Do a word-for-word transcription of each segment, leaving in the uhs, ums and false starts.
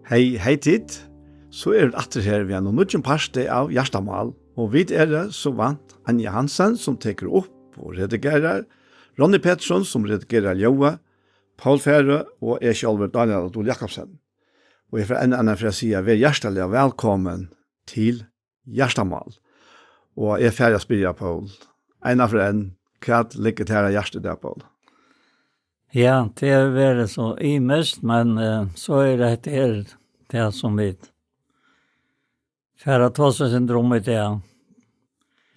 Hey, hey tit. So eru vit aftur her við einum nýggjum parti av Hjartamál. Og vit eru sum vant Anja Hansen, sum tekur upp og redigerar, Ronny Petersson, sum redigerar ljóðið, Poul Færø og eg sjálvur, Daniel Adol Jakobsen. Og eg fari enn einaferð at siga, ver hjartaliga vælkomin til Hjartamál. Og eg fari at spyrja Poul, einaferð enn, hvat liggur tær á hjarta í dag, Poul? Ja, tað hevur verið so ymiskt, men, eh, so er hetta her tað, sum vit fara at tosa eitt sindur um í dag.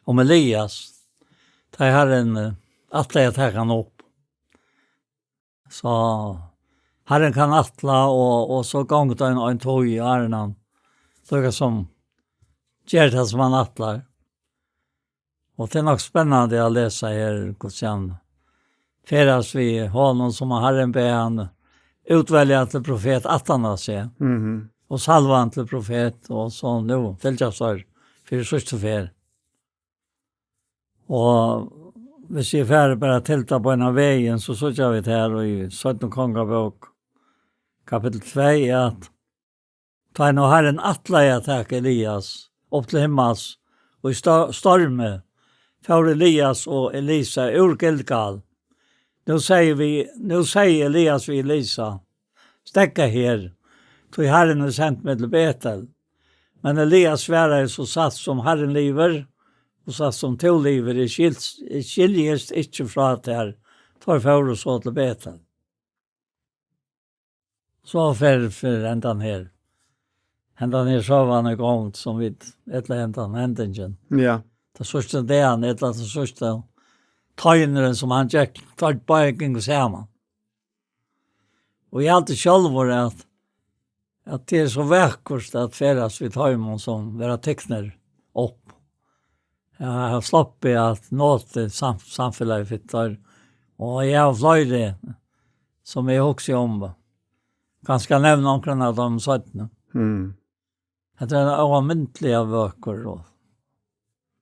Um Elias, tá ið Harrin, eh, ætlaði at taka hann upp. So Harrin kann ætla, og, og so gongur tað ein, ein tíð, áðrenn hann líka sum ger tað, sum hann ætlar. Og tað er nokk spennandi at lesa her, hvussu hann ferðast við honum, sum Harrin bað hann útvelja til profet aftan á seg, Mhm. og salva hann til profet, og so nú fylgjast teir fyri síðstu ferð. Og hvis eg fari bara til tað beinan vegin, so síggja vit her í seinnu Kongabók, kapittul tvey, at tá nú Harrin ætlaði at taka Elias upp til himmals, og í sto-, stormi, fór Elias og Elisa úr Gilgal. Nú segði vi, nú segði Elias við Elisa: "Steðga her, tí Harrin hevur sent meg til Betel." Men Elias svaraði: "So satt sum Harrin livir, og satt sum tú livir, eg skil-, eg skiljist ikki frá tær." Teir fóru so til Betel. So fer, fer hendan her. Hendan her søgan í gongd, sum vit, ella hendan hendingin. Ja. Tað síðsta dagan, ella tað síðsta tøynurin, sum hann gekk, teir báðir gingu saman. Og eg haldi sjálvur at, at tað er so vakurt at ferðast við teimum, sum verða tiknir upp. Eg havi sloppið at notið sam-, samfelagið fyri teir. Og eg havi fleiri, sum eg hugsi um. Kanska nevna onkran av teimum seinni. Mm. Hetta er ein óalmindiliga vøkur, og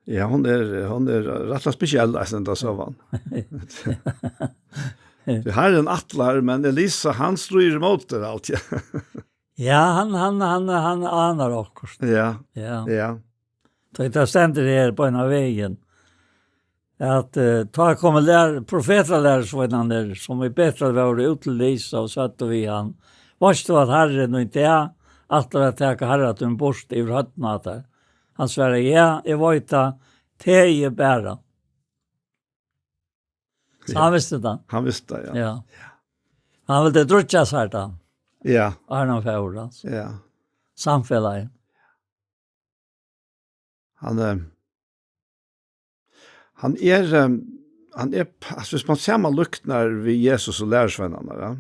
Ja, hon er, hon er rættiliga spesiell, eisini, henda søgan. Tí Harrin ætlar, men Elisa, hann stríðir ímóti, altso. Ja, hann, hann, hann, hann anar okkurt. Ja, Ja. ja. Tí tað stendur her beinan vegin, at, eh, tá komu lær-, profetalærisveinarnir, sum í Betel vóru, út til Elisa og søgdu við hann: "Veitst tú, at Harrin í dag ætlar at taka harra tín burt yvir høvdina á tær?" Hann svaraði: "Ja, eg veit tað, teg bara." So Ja. hann visti tað. Hann visti tað, ja. Ja. Hann vildi drýggja sær tað. Ja. Áðrenn hann fór, altso. Ja. Samfelagið. Hann, eh, hann er, eh, hann er, altso, hvis man samanlíknar við Jesus og lærisveinarnar, ja.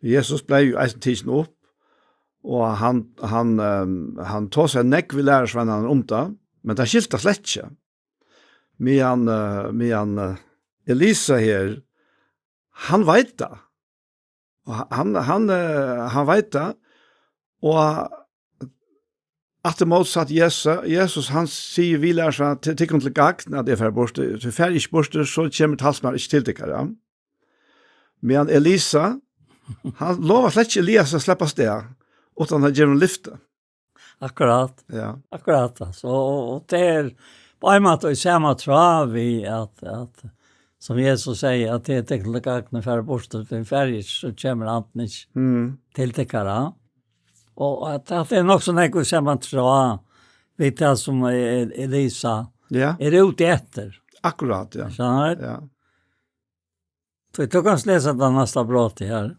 Jesus bleiv jú eisini tikin upp, og hann, hann, eh, hann tosaði nógv við lærisveinarnar um tað, men tað skiltu teir slett ikki. Meðan, eh, meðan, eh, Elisa her, hann veit tað. Og hann, hann, eh, hann veit tað. Og aftur mótsatt Jesus, Jesus, hann sigur við lærisveinarnar: "Tað er tykkum til gagn, at eg fari burtur. Tí fari eg ikki burtur, so kemur talsmaður ikki til tykkara." Meðan Elisa, hann lovar slett ikki Elias at sleppa av stað, uttan hann gevur honum lyfti. Akkurát. Ja. Akkurát, altso. Og, og, og tað er á ein máta í sama tráð við at, at, sum Jesus sigur, at tað er tykkum til gagn at fara burtur, tí fari eg ikki, so kemur andin ikki Mm. til tykkara. Og at, at tað er nokk so nógv í sama tráð við tað sum E-, Elisa Ja. er úti eftir. Akkurát, ja. Skilur? Ja. Tí tú kanst lesa tað næsta brotið her.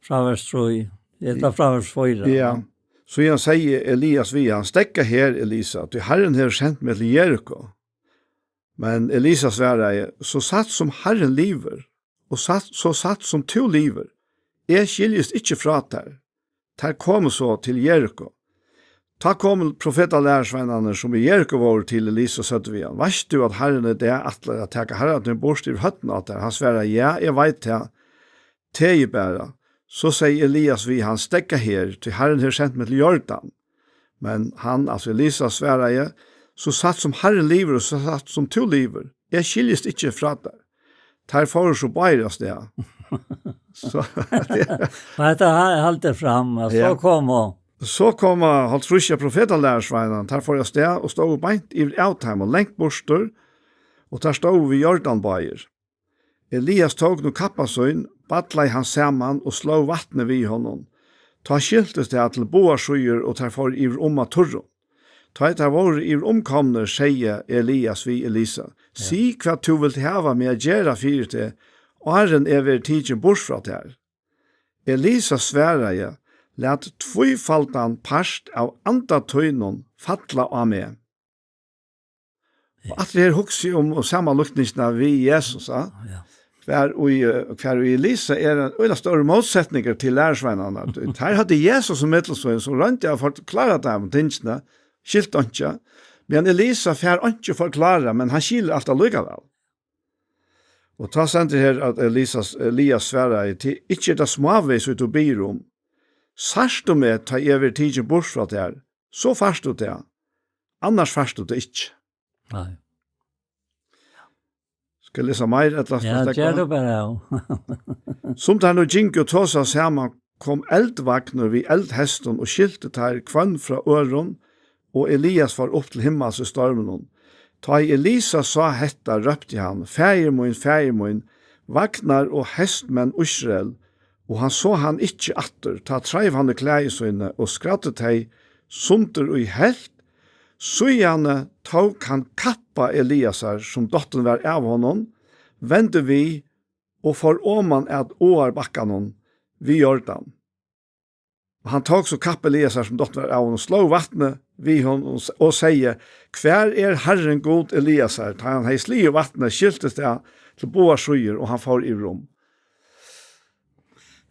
Frá vers trý, ella frá vers fýra. Ja. Síðan segði Elias við hann: "Steðga her, Elisa, tí Harrin hevur sent meg til Jeriko." Men Elisa svaraði: "So satt sum Harrin livir, og satt, so satt sum tú livir, eg skiljist ikki frá tær." Teir komu so til Jeriko. Tá komu profetalærisveinarnir, sum í Jeriko vóru, til Elisa og søgdu við hann: "Veitst tú, at Harrin í dag ætlar at taka harra tín burt yvir høvdina á tær?" Hann svaraði: "Ja, eg veit tað. Teg bara." So segði Elias við hann: "Steðga her, tí Harrin hevur sent meg til Jordan." Men hann, altso Elisa, svaraði: "So satt sum Harrin livir, og so satt sum tú livir, eg skiljist ikki frá tær." Teir fóru so báðir av stað. So, tað Og hetta ha-, haldi fram, at Ja. so kom og So koma hálvtrýss av profetalærisveinarnar, teir fóru av stað og stóðu beint yvir av teimum, langt burtur, og teir stóðu við Jordan báðir. Elias tók nú kappa sín, ballaði hann saman og sló vatnið við honum. Tá skiltist tað til báðar síður, og teir fóru yvir um á turrum. Tá ið teir vóru yvir um komnir, segði Elias við Elisa: Ja. Sig hvat tú vilt hava meg at gera fyri teg, áðrenn eg verði tikin burt frá tær. Elisa svaraði: Lat tvífaldan part av anda tínum falla á meg. Og aftur her hugsi eg um, um sama líkningina við Jesus, ja. Ja. Hvar í, eh, hvar í Elisa er ein øgiliga stór mótsetningur til lærisveinarnar. Teir høvdu Jesus sum miðilsvin, sum royndi at forklára teimum tingini, skilti einki. Men Elisa fær einki forklárað, men hann skilur alt allíkavæl. Og tá stendur her, at Elisas, Elias svaraði: Tí ikki er tað smávegis, ið tú biður um. Sært tú meg, tá eg verði tikin burt frá tær, so fært tú tað. Annars fært tú tað ikki. Nei. Skal eg lesa meir, ella Ja, skal eg ger sleppa? Tað bara, ja. Sum teir nú gingu og tosaðu saman, kom eldvagnur við eldhestum og skilti teir hvønn frá øðrum, og Elias fór upp til himmals í storminum. Tá ið Elisa sá hetta, rópti hann: Faðir mín, faðir mín, vagnar og hestmenn Ísrael. Og hann sá hann ikki aftur. Tá treiv hann í klæði síni og skræddi tey sundur í helvt. Síðani tók hann kappa Eliasar, sum dottin var av honum, vendi við og fór oman at áarbakkanum við Jordan. Og hann tók so kappa Eliasar, sum dottin var av honum, sló vatnið við honum og s-, og segði: Hvar er Harrin Gud Eliasar? Tá hann hevði sligið vatnið, skiltist tað til báðar síður, og hann fór yvir um.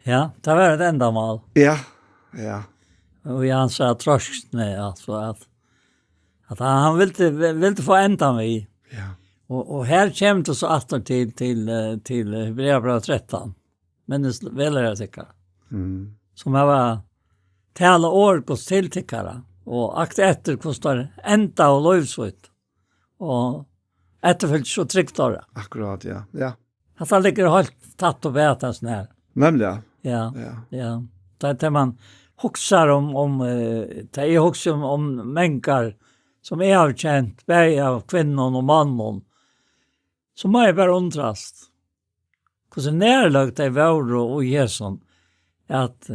Ja, tað var eitt endamál. Ja, ja. Og í hansara tørsti, altso, at, at hann, hann vildi, vildi fáa endan við. Ja. Og, og her kemur tað so aftur til, til, eh, til, eh, Hebreabræv trettan. Minnist væl er at tykka. Mm. Sum hava talað orð Guds til tykkara, og akt eftir hvussu teir enda og lív sítt, og eftirfylgja so trygt orða. Akkurát, ja. Ja. Hatta liggur heilt tætt og bæta sånn her. Nemliga. Ja, Ja. ja. Tá, tá man hugsar um, um, eh, tá eg hugsi um, um mengar sum eg havi kent, bæði av kvinnum og monnum, so má eg bara undrast, hvussu nærløgd tey vóru í hesum, at,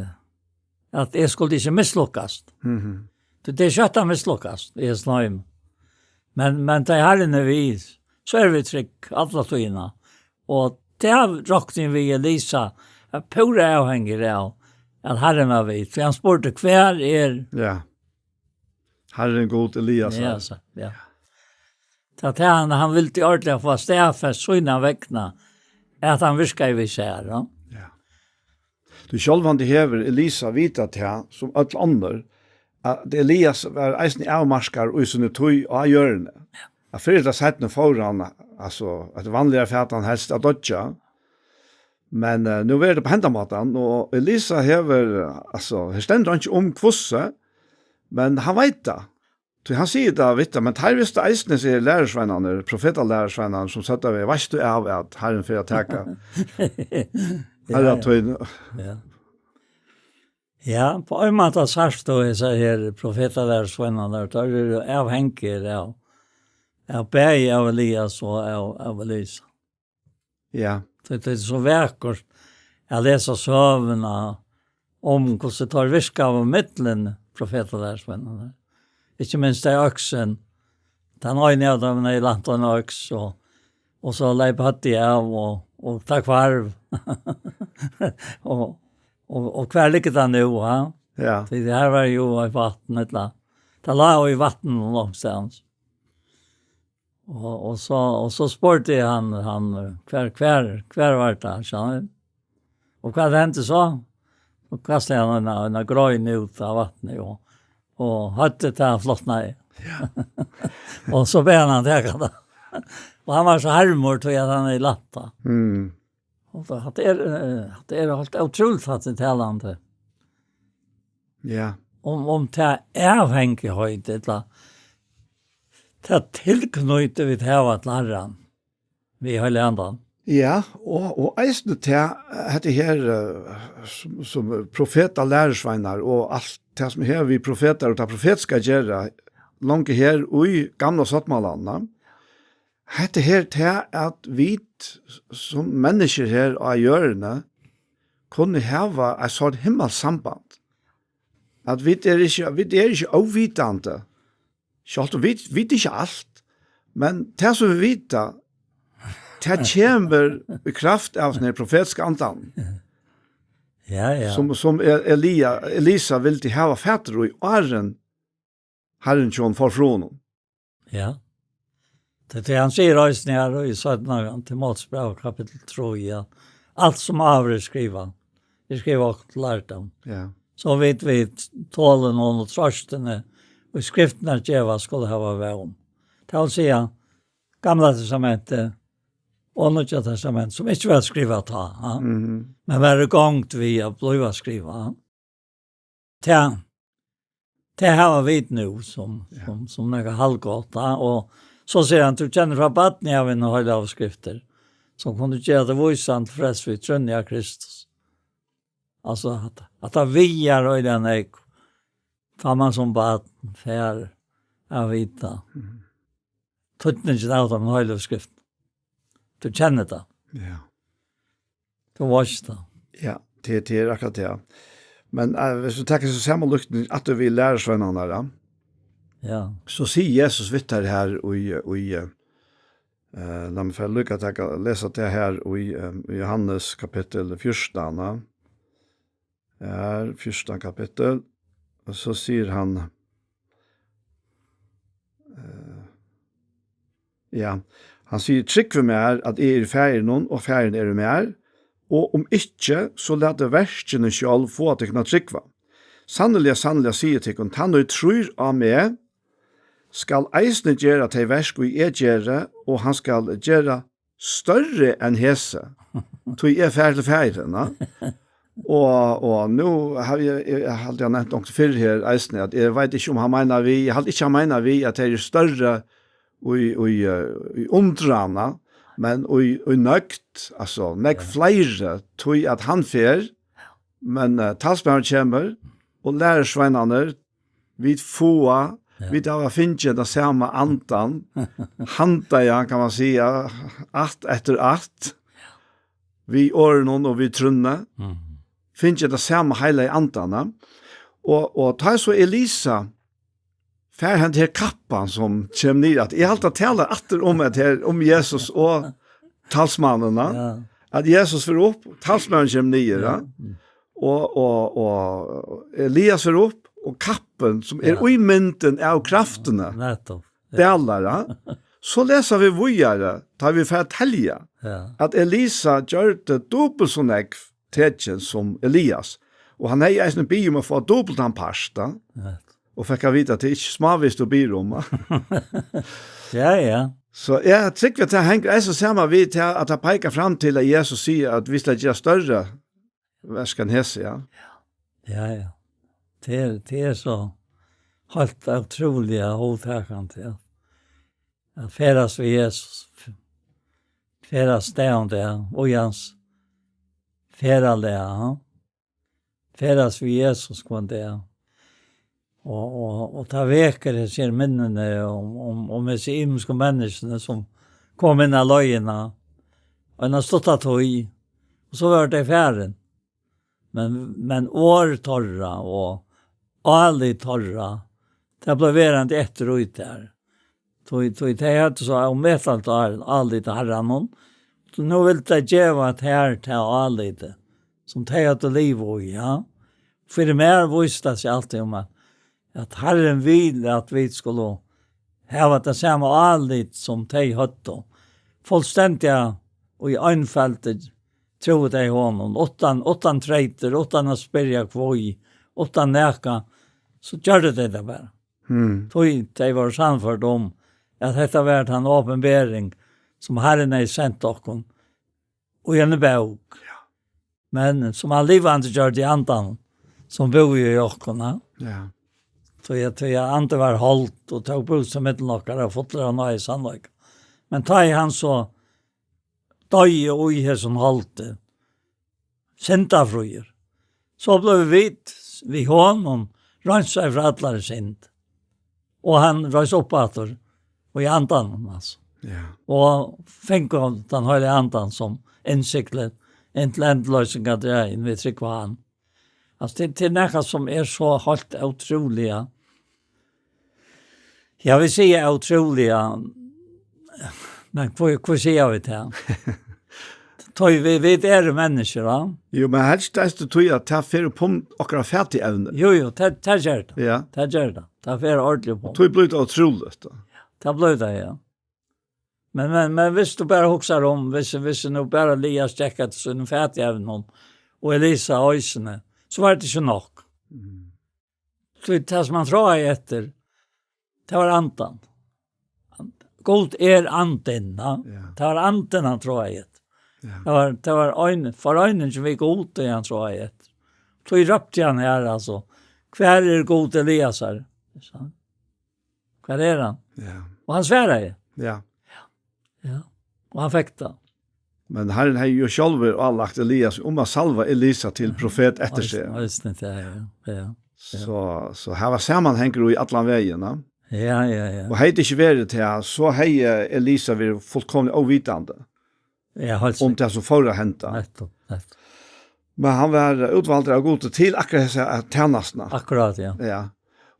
at eg skuldi ikki mislukkast. Mhm. Tí tað er skjótt at mislukkast í hesum heimi. Men, men tá Harrin er við, so eru vit trygg alla tíðina. Og tað rokni eg við Elisa, er púra avhangig av, at Harrin var við. Tí hann spurdi: Hvar er Ja. Harrin Gud Eliasar. Eliasar, ja. Tá, tá hann, hann vildi ordiliga fáa staðfest sína vegna, at hann virkaði við sær, ja. Ja. Tí sjálvandi hevur Elisa vitað tað, sum øll onnur, at Elias var eisini avmarkaður í síni tíð á jørðini. Ja. At fyrr ella seinni fór hann, altso, at vanliga fært hann helst at doyggja. Men, eh, nú verður tað á henda mátan, og Elisa hevur, eh, altso, her stendur einki um hvussu, men hann veit tað. Tí hann sigur tað við tað, men teir vistu eisini, sigur lærisveinarnir, profetalærisveinarnir, sum søgdu við: Veitst tú av, at Harrin fer at taka Harra Ja, ja. tín? Ja. Ja, á ein máta sært tú hesar her profetalærisveinarnar, teir eru avhangigir av, av bæði av Elias og av, av Elisa. Ja. Tað, tað er so vakurt at lesa søguna um hvussu teir virkaðu millum profetalærisveinarnar. Ikki minst tað øksin. Tann eini av teimum hevði lænt eina øks, og, og so leyp høvdið av, og, og tað hvarv. Og, og, og hvar liggur tað nú, ha? Ja. Tí her var jú eitt vatn, ella, tað lá jú í vatninum longstaðni. Og, og so, og so spurdi hann, hann, hvar, hvar, hvar var tað, sa hann. Og hvat hendi so? So kastaði hann eina, eina grein út av vatnið, og, og høvdið tað flotnaði. Ja. Og so bað hann hann taka tað. Og hann var so harmur, tí at hann hevði lænt tað. Mm. Og tað, hatta er, eh, hatta er heilt ótrúligt, hatta er talandi. Ja. Um, um ta avhangigheit, ella ta tilknýti vit hava til Harran, við Heilaga Andan. Ja, og, og eisini tað, hetta her, eh, sum, sum profetar, lærisveinar og alt tað sum hevur við profetar og tað profetiska at gera, longu her í gamla sáttmálanum, hetta her tað at vit sum menniskjur her á jørðini kunnu hava eitt sort himmalssamband. At vit eru ikki, vit eru ikki óvitandi. Sjálvt um vit vita ikki alt, men tað sum vit vita, tað kemur í kraft av den profetiska andan, Ja, ja. sum, sum E- Elia, Elisa vildi hava fatur í, áðrenn Harrin hjá honum fór frá honum. Ja. Det er det han sier også her i syttende Timoteus brev, kapittel tre, ja. Alt som áður er skrivað, er skrivað okkum til lærdóm. Ja. So vit vit tolin og trøstin og skriftirnar geva skal hava vón. Det vil si, Gamla Testamentet og Nýggja Testamentet, som ikke var skrivet da, ja. Mhm. Men var i gang við at bliva skrivet. Ja. Det, det har vi nu som, som, som något halvgott, ja. Og så sier han, du kjenner fra barnet av en høyde av skrifter, som kunne gjøre det vise han til frelse ved troen av Kristus. Altså, at, at det vi er høyde av nek, tar man som barn, for jeg vet det. Tøtningen av den høyde av skrift. Du kjenner det. Ja. Du vet det. Ja, det, det er akkurat det. Men uh, hvis du tenker så samme lukten at du vil lære seg en annen der, Ja. så sier Jesus vidt her her i, i uh, la meg få lykke til å lese det her i uh, Johannes kapittel fjorten. Da. Her, fjorten kapittel. Og så sier han, uh, ja, han sier, trygg for meg at jeg er i færinum, og færin er i meg, og um ikke, så lad det verkene sjálv få at kunne trygge. Sannelig, sannelig, sier til kun, han og trur av meg, skal eisini gera tey verk, og jeg gera, og hann skal gera størri enn hesi, tí eg fer til færin, na? Og, og nú havi eg, eg haldi eg nevnt onkur fyrr her eisini, at eg veit ikki um hann meinar við, eg haldi ikki hann meinar við, at tey eru størri í, í, eh, í undrana, men í, í nøgt, altso, nógv fleiri, tí at hann fer, men uh, talsmaðurin kemur, og lærisveinarnir, vit fáa, vit hava fingið ta sama andan, handa, ja, kann man siga, at eftir at, við orðunum og við trúnni, fingið ta sama heilaga andan, ja. Og, og tá so Elisa fær hent her kappan som kemur niður, at eg haldi at talar aftur um at her, um Jesus og talsmannina, Ja. At Jesus fer upp, talsmaðurin kemur niður, ja. Og, og, og Elias fer upp, og kappin, som er Ja. ímyndin av kraftini, Nettopp. dalar, ja. So lesa vit víðari, tá vit fara at telja, Ja. at Elisa gjørdi dupult so nógv tekin sum Elias. Og hann hevði eisini biðið um at fáa dupultan part, ja. Nettopp. Og fekk at vita at tað er ikki smávegis tú biður um, ja. Ja, ja. So eg trúgvi at tað hongur eisini saman við til at tað peikar fram til at Jesus sigur at vit skulu gera størri verk enn hesi, ja. Ja, ja. Det er, det er så helt utrolig avtakende, ja. At færdes ved Jesus. Færdes der og der. Og hans færdes der, ja. Færdes ved Jesus, hva det er. Og, og, og ta vekker hese her minnene om, om, om hese imenske menneskene som kom inn av løgene. Og en har stått av tog. Og så var det ferdig. Men, men år torra og årlig torra, det ble verande etter og ut der. Tog, tog, det er så om et eller annet årlig til herren. Så nå vil det gjøre at her til årlig, som det er til liv og, ja. For det mer viste det seg alltid om at, at Herren vil at vi skulle hava det samme årlig som de hadde. Fullstendig og i øynfeltet trodde de honom. Utan, utan treiter, utan at spyrja hva, utan neka, så gjorde de det bare. Mm. Tog de var sannført om at dette var en åpenbering som Herren har sendt oss. Og i en bok. Men som han livande gjør i andan, som bor i oss, ja. Ja. Så jeg, så jeg ante var holdt, og tog bruk som mitt lokker, og fotler han i sannløk. Men ta i han så, doyði í hesum holdi, syndafríur. So bleiv vit við honum reinsaðir frá allari synd. Og hann reis upp aftur í andanum, altso. Ja. Og fingu tann heilaga andan sum innsigli inn til endurloysingar dagin, vit trúgva á hann. Altso, tað, tað er nakað sum er so heilt ótrúliga. Ja, vit siga ótrúliga, men hví, hví siga vit tað? Tí vit, vit eru menniskjur, va? Jú, men helst er tað tí at tað fer upp um okkara fatievni. Jú, jú, tað, tað ger tað. Ja. Tað ger tað. Tað fer ordiliga upp um. Tí blívur tað ótrúligt, tá. Tað blívur tað, ja. Men, men, men viss tú bara hugsar um, viss, viss nú bara Elias gekk eftir sínum fatievnum, og Elisa eisini, so var tað ikki nokk. Mm. Tí tað sum hann tráaði eftir, tað var andan. Gud er andin, ja. Ja. Tað var andin hann tráaði eftir. Ja. Tað var, tað var ein, foreiningin við Gud, tað hann tráaði eftir. Tí rópti hann her, altso, "Hvar er Gud Eliasar?" "Hvar er hann?" Ja. Og hann svaraði. Ja. Ja. Og hann fekk tað. Men Harrin hevði jú sjálvur álagt Elias um at salva Elisa til profet eftir seg. Eisini, eisini tað, ja. Ja. So, so her var samanhangur í allan vegin, ja. Ja, ja, ja. Og hevði tað ikki verið tað, so hevði Elisa verið fullkomiliga óvitandi Ja, heilt um sikkurt. Tað sum fór at henda. Nettupp, nettupp. Men hann var útvaldur av Gudi til akkurát hesa tænastuna. Akkurát, ja. Ja.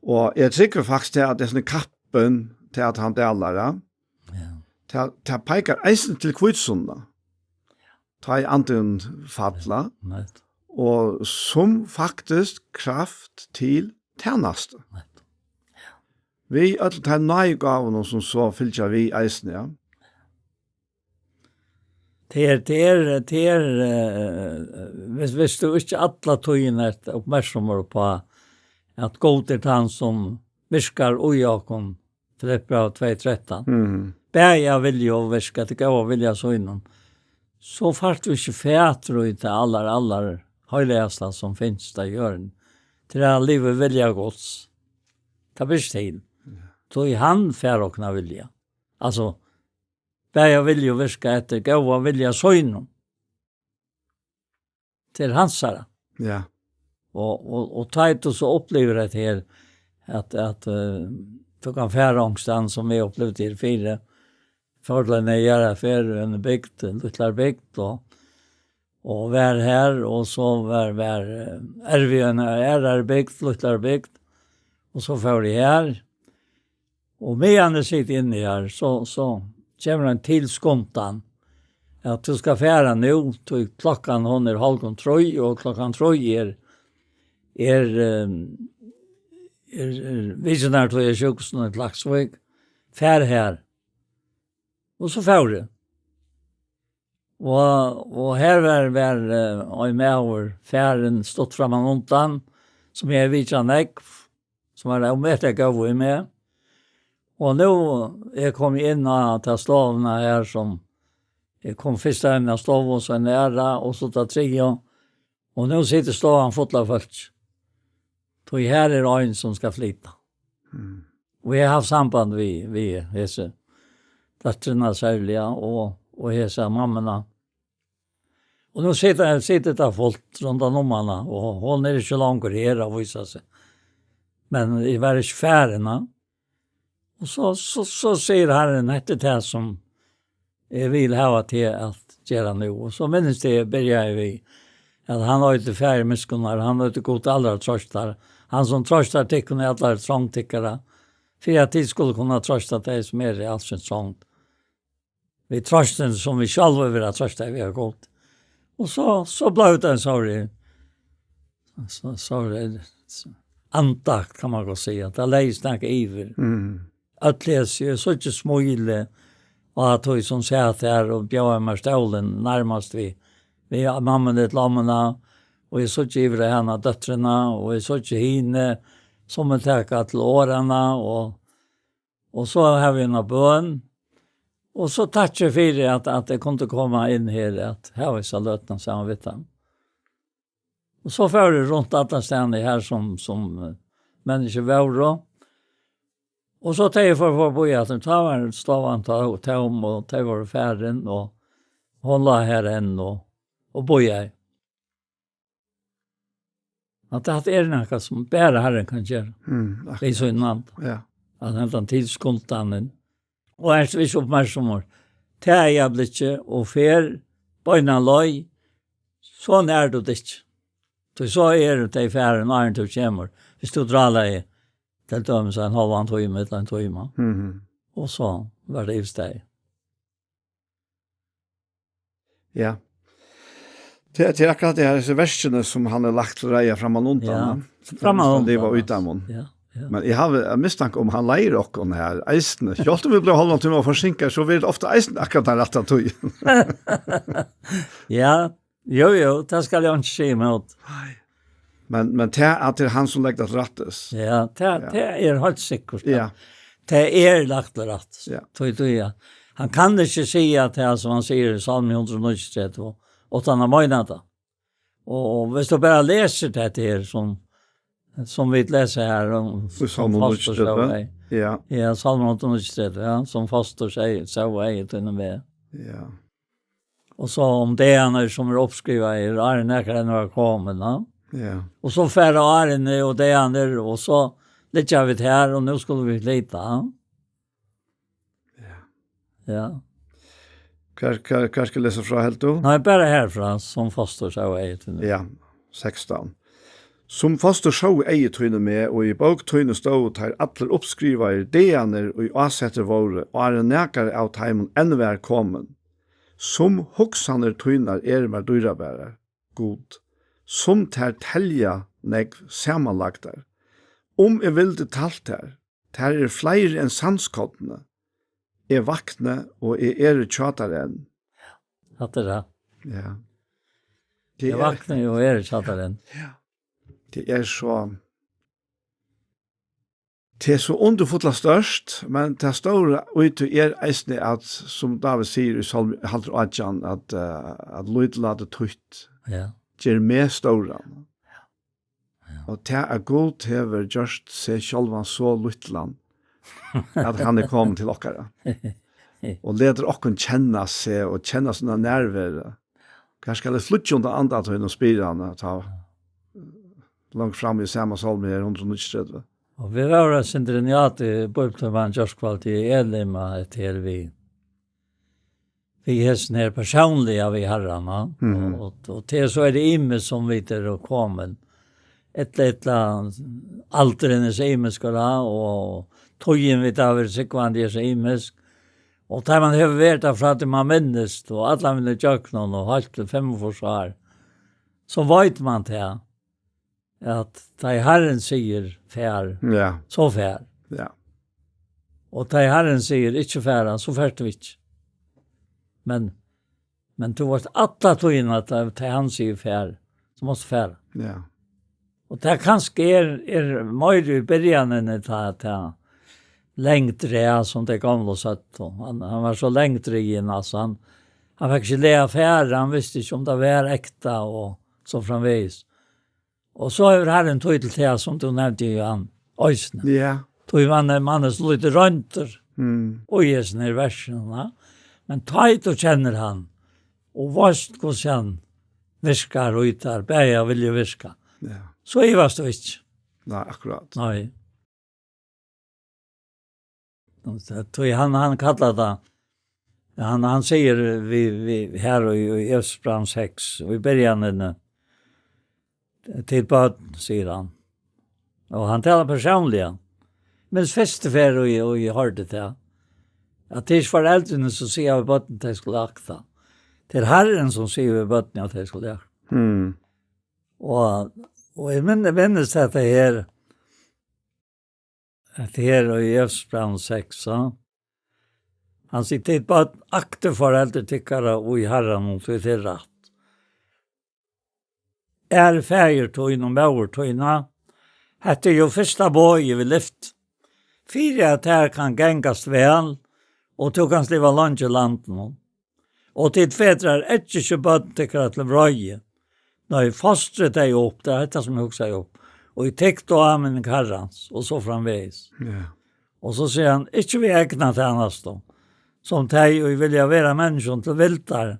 Og eg trúgvi faktiskt til at hesin kappin til at hann dalar, ja. Ja. Tað, tað peikar eisini til hvítusunnu. Tá ið andin falla. Nettupp. Og sum faktiskt kraft til tænastu. Nettupp. Við øllum teimum náðigávunum sum so fylgja við eisini, ja. Tað er, tað er, tað er, eh, viss, viss tú ikki alla tíðina ert uppmerksamur uppá at Gud er tann sum virkar í okkum, Filippibrævið tvey trettan. Mhm. Bæði av vilja og virka, til góða vilja sínum. So fært tú ikki fatur í tað allar, allar heiligasta sum finst á jørðini. Til at liva í vilja Guds. Tað ber ikki til. Ja. Tí hann fær okkum at vilja. Altso, bæði av vilja og virka eftir góða vilja sínum. Til hansara. Ja. Og, og, og tá ið tú so upplivir hetta her, at, at, eh, tú kann fara onkustaðni, sum eg upplivdi her fyri, fór til eina jarðarferð, eina bygd, ein lítil bygd, og, og var har, og so var, var, eh, ervið í eini aðrari bygd, lítlari bygd, og so fór eg har, Og meðan eg siti inni her, so, so kemur ein tilskundan, at tú skal fara nú, tí klokkan, hon er hálvgum trý, og klokkan trý er, er, ehm, er, er vitjanartíð á sjúkrahúsinum í Klaksvík. Far har. Og so fór eg. Og, og her var, var, eh, ein maður farin stutt framman undan, sum eg vitjaði nógv, sum var ómetaliga góður við meg. Og nú eg kom inn á ta stovuna her, sum eg kom fyrst á eina stovu, so eina aðra, og so ta triðju. Og nú situr stovan full av fólki. Tí her er ein sum skal flyta. Mm. Og eg havi havt samband við, við hesa dóttrina serliga og, og hesa mammuna. Og nú situr, situr tað fólk rundan um hana, og hon er ikki longur her at vísa seg. Men eg var ikki farin, ha? Og so, so, so sigur Harrin, hetta er tað sum eg vil hava teg at gera nú. Og so minnist eg, byrjaði við, at hann eitur Faðir miskunnar, hann eitur Gud allra trøstar, hann sum trøstar tykkum í allari trong tykkara, fyri at tit skulu kunna trøsta tey, sum eru í alskyns trong. Við trøstin, sum vit sjálvi verða trøstað við av Gud. Og so, so bleiv tað ein sorg. So, so er tað andakt, kann man gott siga. Tað legði nakað yvir. Mm. Øll hesi, eg síggi smílið, og at hon sum sat her og bjóðaði mær stólin nærmast við, við mammuni til ommuna, og eg síggi yvir á hana, dóttrina, og eg síggi hini, sum vil taka til orðanna, og, og so havi eg eina bøn, og so takki eg fyri at, at eg kundi koma inn her, at hava hesa løtuna saman við teimum. Og so fór eg runt allastaðni her sum, sum, eh, menniskju vóru. Og so tá eg fór forbi aftur, tá var stovan tó-, tóm, og tey vóru farin, og, Hon lá har enn og, og bíðaði. At hatta er nakað, sum bara Harrin kann gera. Mm, akkurát. Í sínum anda. Ja. At hendan tilskundanin. Og ert tú ikki uppmerksamur, tað eygnablikið, og fer beinan leið, so nær tú tað ikki. Tí so eru tey farin, áðrenn tú kemur. Viss tú drálar í, til dømis, ein hálvan tíma ella ein tíma. Mhm. Og so var tað yvirstaðið. Ja. Tað, tað er akkurát tað her, hesi verkini, sum hann hevur lagt til reiðar framman undan, ja, ja. Framman undan, liva út av mun. Ja, ja. Men eg havi ein mistanka um, hann leiðir okkum her eisini. Sjálvt um vit blíva hálvan tíma forsinkaðir, so verður tað ofta eisini akkurát tann rætta tíðin. Ja, jú, jú, tað skal eg ikki siga ímóti. Nei. Men, men tað, at tað er hann, sum leggur tað til rættis. Ja, tað, ja, tað er heilt sikkurt, ja. Ja. Tað er lagt til rættis. Ja. Tí, tí, ja. Hann kann ikki siga tað, sum hann sigur í Sálmi hundrað og níggjuogtretivu, uttan at meina tað. Og, og viss tú bara lesur tað her, sum, sum vit lesa her, um, í Sálmi hundrað og níggjuogtretivu. Sum fostur sóu ei. Ja. Ja, Sálmi hundrað og níggjuogtretivu, ja, sum fostur sóu, sóu ei í tínum veg. Ja. Og so um dagarnar, sum eru uppskrivaðir, áðrenn nakar enn var komin, ja. Ja. Og so fara árini og dagarnir, og so liggja vit her, og nú skulu vit flyta, ja. Ja. Ja. Hvar, hvar, hvar skal eg lesa frá, heldur tú? Nei, bara herfrá, sum fostur sóu ei tíni. Ja, sekstan. Sum fostur sóu ei tíni meg, og í bók tíni stóðu teir allir uppskrivaðir, dagarnir, ið ásettir vóru, áðrenn nakar av teimum enn var komin. Sum hugsanir tínar eru mær dýrabarar, Gud, sum tær telja nógv samanlagdar. Um eg vildi talt tær, tær eru fleiri enn sandskornini. Eg vakni, og eg eri hjá tær enn. Hatta er tað. Ja. Eg vakni, og eg eri hjá tær enn. Ja. Tað er so, tað er so undurfult og stórt, men tað stóra í tí er eisini at, sum Dávid sigur í Sálmi, heldur átjan, at, eh, at lítla er títt. Ja. Ger meg stóran. Ja. Og tað at Gud hevur gjørt seg sjálvan so lítlan, at hann er komin til okkara. Og letur okkum kenna seg og kenna sína nærveru. Hvar skal eg flýggja undan andatøynum, spyr hann, at ta langt fram í sama sálmi her, hundrað og níggjuogtretivu. Og vit vóru eitt sindur inni í bíbliutímanum gjárkvøldið í Elim, at hetta her við, við hesum her persónliga við Harran, ja. Mhm. Og, og, og til so er tað ymiskt sum vit eru komin. Ella, ella aldurin er so ymiskur, ja, og tíðin vit hava verið trúgvandi er so ymisk. Og tá man hevur verið har frá tí man minnist, og allan vegin ígjøgnum, og heilt til fimmogfýrs ár, so veit man tað, at tá ið Harrin sigur, "Far", ja, so far. Ja. Og tá ið Harrin sigur, "Ikki fara", so fert tú ikki. Men, men tú veitst alla tíðina, at tá, tá hann sigur, "Far", so mást tú fara. Ja. Og tað kanska er, er meira í byrjanini, tá, tá longdin, ja, sum tey gomlu søgdu. Hann, hann var so langdrigin, altso, hann, hann fekk ikki lag at fara, hann visti ikki, um tað var ekta, og so framvegis. Og so hevur Harrin tíð til tað, sum tú nevndi, Jan, eisini. Ja. Tí man er, man er so lítið royndur, mm, í hesum her versunum, va? Men tá ið tú kennir hann, og veitst, hvussu hann virkar, og í tær, bæði av vilja og virka, ja, so ivast tú ikki. Nei, akkurát. Nei. Tí hann, hann kallar tað, hann, hann sigur við, við, her í, í Efesusbrævinum seks, og í byrjanini, til børn, sigur hann. Og hann talar persónliga. Men fyrstu ferð, og eg, og eg hoyrdi tað, at tað er ikki foreldrini, sum siga við børnini, tey skulu akta. Tað er Harrin, sum sigur við børnini, at tey skulu akta. Mm. Og, og eg minn-, minnist hetta her, hetta her í Efesusbrævinum seks, ja. Hann sigur, "Tit børn, aktið foreldur tykkara í Harranum, tí tað er rætt. Æra faðir tín og móður tína, hetta er jú fyrsta boðið við lyfti, fyri at tær kann gangast væl, og tú kanst liva leingi í landinum. Og tit fedrar, eggið ikki børn tykkara til vreiði. Nei, fostri tey upp", tað er hetta, sum eg hugsaði upp, "og í tykk og áminning Harrans", og so framvegis. Ja. Og so sigur hann, "Ikki við egna tænastu, sum tey, ið vilja vera menniskjum til vildar,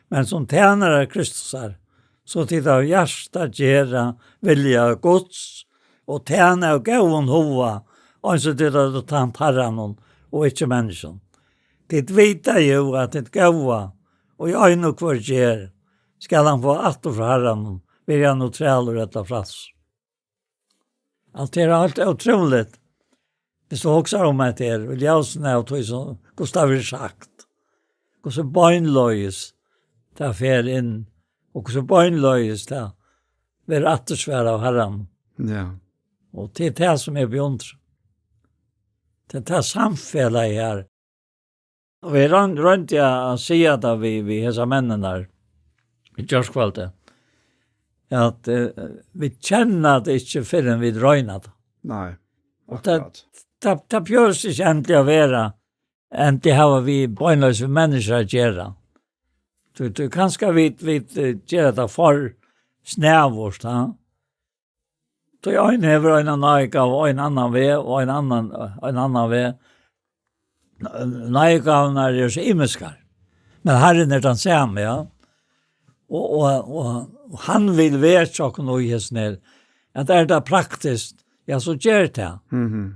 men sum tænarar Kristusar, so tit av hjarta gera vilja Guds, og tæna av góðum huga, eins og tit hava tænt Harranum og ikki menniskjum. Tit vita jú, at tit góða, og í ein og hvør ger, skal hann fáa aftur frá Harranum, veri hann nú trælur ella frælsur. Alt er heilt ótrúligt. Hvis du hugsar um at det er, í ljósinum av tí sum Gustav hevur sagt. Hvussu beinleiðis tað fer inn, og hvussu beinleiðis tað verður aftursvarað av Harranum. Ja. Og tað er tað sum eg beundri. Tað er tað samfelagið her. Og eg royn-, royndi at siga tað við, við hesar menninar í gjárkvøldið, at, eh, vit kenna tað ikki fyrr enn vit royna tað. Nei, Og tað, akkurát. tað, tað behøvist ikki endiliga at vera, endiliga hava við beinleiðis við menniskjur at gera. Tú, tú, kanska vit, vit, eh, gera tað for snævurt, ha? Tí ein hevur eina náðigávu, ein annan veg, og ein annan, ein annan veg. Náðigávurnar eru so ymiskar. Men Harrin er tann sami, ja. Og, og, og, og hann vil vekja okkum í hesum her. At er tað praktiskt, ja, so ger tað. Mhm.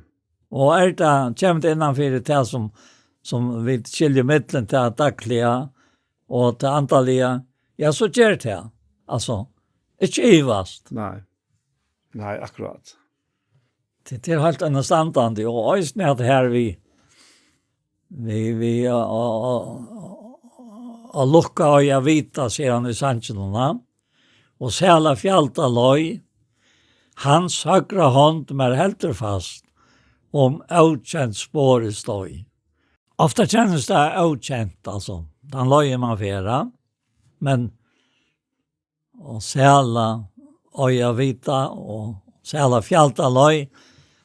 Og er tað, kemur tað innan fyri tað sum, sum vit skilja millum tað dagliga og tað andaliga, ja, so ger tað. Altso, ikki ivast. Nei. Nei, akkurát. Tað, tað er heilt annastandandi, og eisini at her við, við, við, og, og, og, og lukka og ja vita, sigur hann í sanginum, va? Og sæla fjalta leið, hans høgra hond mær heldur fast, um ókent spor eg stoi. Ofta kennist tað ókent, altso, tann leiðin man fer, ja. Men og sæla, og ja vita, og sæla fjalta leið,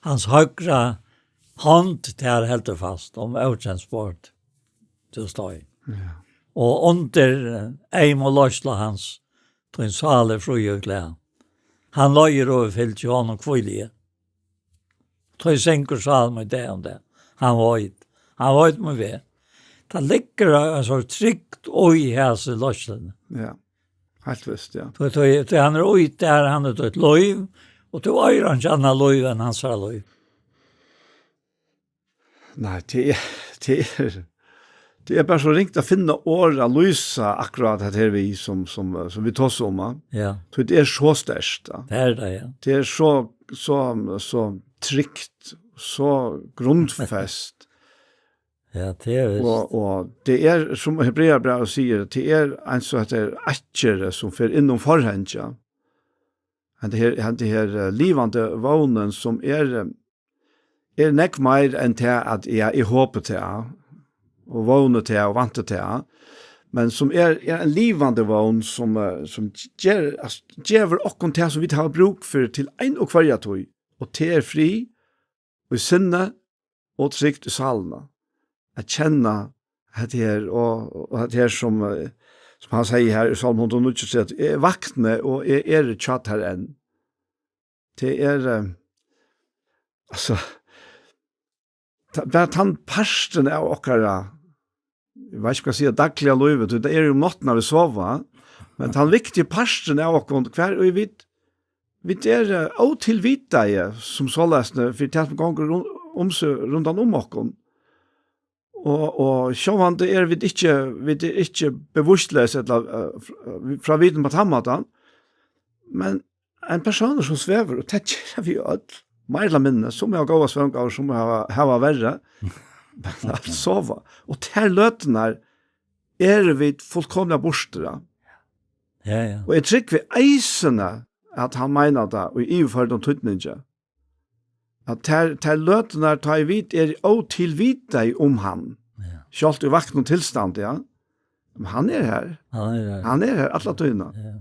hans høgra hond tær heldur fast, um ókent spor tú stoi. Ja. Og undir, eh, eym og leiðslu hans, tín sál er frí og glað. Hann leiðir og fylgir honum hvíli eg. Tí syngur sálm í dag um tað. Hann veit. Hann veit mín veg. Tað liggur ein sort trygd í hasi leiðsluni. Ja, heilt vist, ja. Tí, tí, tí hann er í tær, hann er títt lív, og tú eigur einki annað lív enn hansara lív. Nei, tað er, tað er, tað er bara so ringt at finna orð at lýsa akkurát hetta her við, sum, sum, sum vit tosa um, ja. Ja. Tí tað er so sterkt, ja. Tað er tað, ja. Tað er so, so, so tryggt, so grundfest. Ja, tað er vist. Og, og tað er, sum Hebrearabrævið sigur, tað er eins og hetta er akkerið sum fer inn um forhangið. Hetta her, hetta her, eh, livandi vónin sum er, eh, er nógv meir enn tað at, ja, eg hopi tað, og vóni tað, og vænti tað, men sum er, er ein livandi vón, sum, eh, sum ger, altso, gevur okkum tað, sum vit hava brúk fyri til ein og hvørja tíð, og tað er frið í sinni og trygd í sálina. At kenna hetta her, og, og hetta her sum, eh, sum hann sigur her í Sálm hundrað og níggjuogtretivu, "Eg vakni, og eg eri hjá tær enn." Tað er, eh, altso, ta-, bara tann partin av okkara, eg veit ikki, hvat eg sigi, dagliga lívi, tí tað er jú um náttina vit sova, men tann viktiga partin av okkum, hvar ið vit, vit eru, eh, ótilvitaði, sum soleiðis, fyri tað sum gongur run-, um seg rundan um okkum. Og, og sjálvandi eru vit ikki, vit eru ikki bevusstleys ella, eh, fr-, frá vitum á tann mátan, men ein persónur sum svevur, og tað gera vit øll, meir ella minni, sum hava góðar svøvngávar, sum hava, hava verri, men at sova. Og tær løturnar eru vit fullkomiliga burtur, ja. Ja, ja. Og eg trúgvi eisini, at hann meinar tað, og í yvirførdum týdningi. At tær, tær løturnar, tá ið vit eru ótilvitaði um hann, ja, sjálvt í vaknum tilstandi, ja, men hann er her. Hann er her. Hann er her alla tíðina. Ja.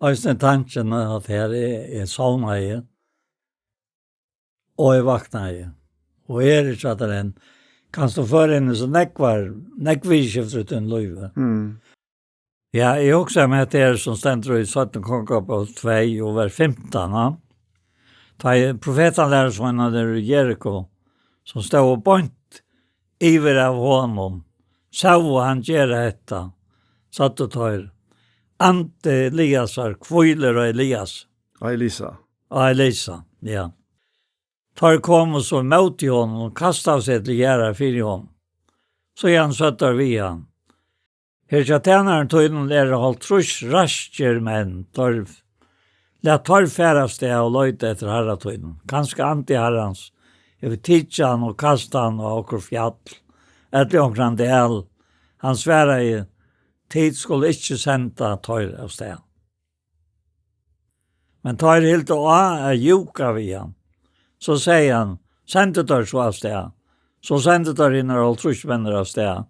Eisini tankin at her er, er sovnaði, og eg vaknaði, og eg eri ikki aftur enn. Kanst tú føra inn í so nógvar, nógv viðurskifti í tínum lívi? Mm. Ja, eg hugsaði mær hetta her sum stendur í seinnu Kongabók tvey og vers fimtan, ha? Tá ið profetalærusveinarnir í Jeriko, sum stóðu beint yvir av honum, sóu hann gera hetta, søgdu teir: Andi Eliasar hvílir á Elias. Á Elisa. Á Elisa, ja. Teir komu so móti honum og kastaðu seg til jarðar fyri honum. Síðan søgdu teir við hann: Her hjá tænarum tínum eru hálvtrýss raskir menn, teir, lat teir fara av stað og leita eftir harra tínum. Kanska andi Harrans hevur tikið hann og kastað hann á okkurt fjall, ella í onkran dal. Hann svaraði: Tit skulu ikki senda teir av stað. Men teir hildu á at júka við hann. So segði hann: Sendið teir so av stað. So sendu teir hinar hálvtrýss menn av stað,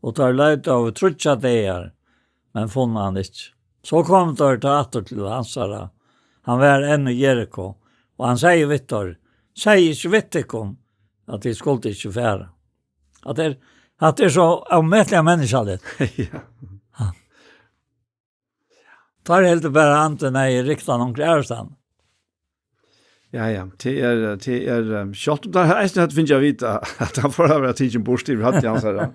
og teir leitaðu í tríggjar dagar, men funnu hann ikki. So komu teir tá aftur til hansara. Hann var enn í Jeriko, og hann segði við teir: Segði ikki við tykkum, at tit skuldu ikki fara? At er, at er so ómetaliga menniskjaligt. Ja. Teir hildu bara, andin hevði riktað hann onkra aðrastaðni. Ja, ja, tað er, tað er, eh, sjálvt um teir eisini høvdu fingið at vita, at hann fór at vera tikin burt yvir høvdið hansara.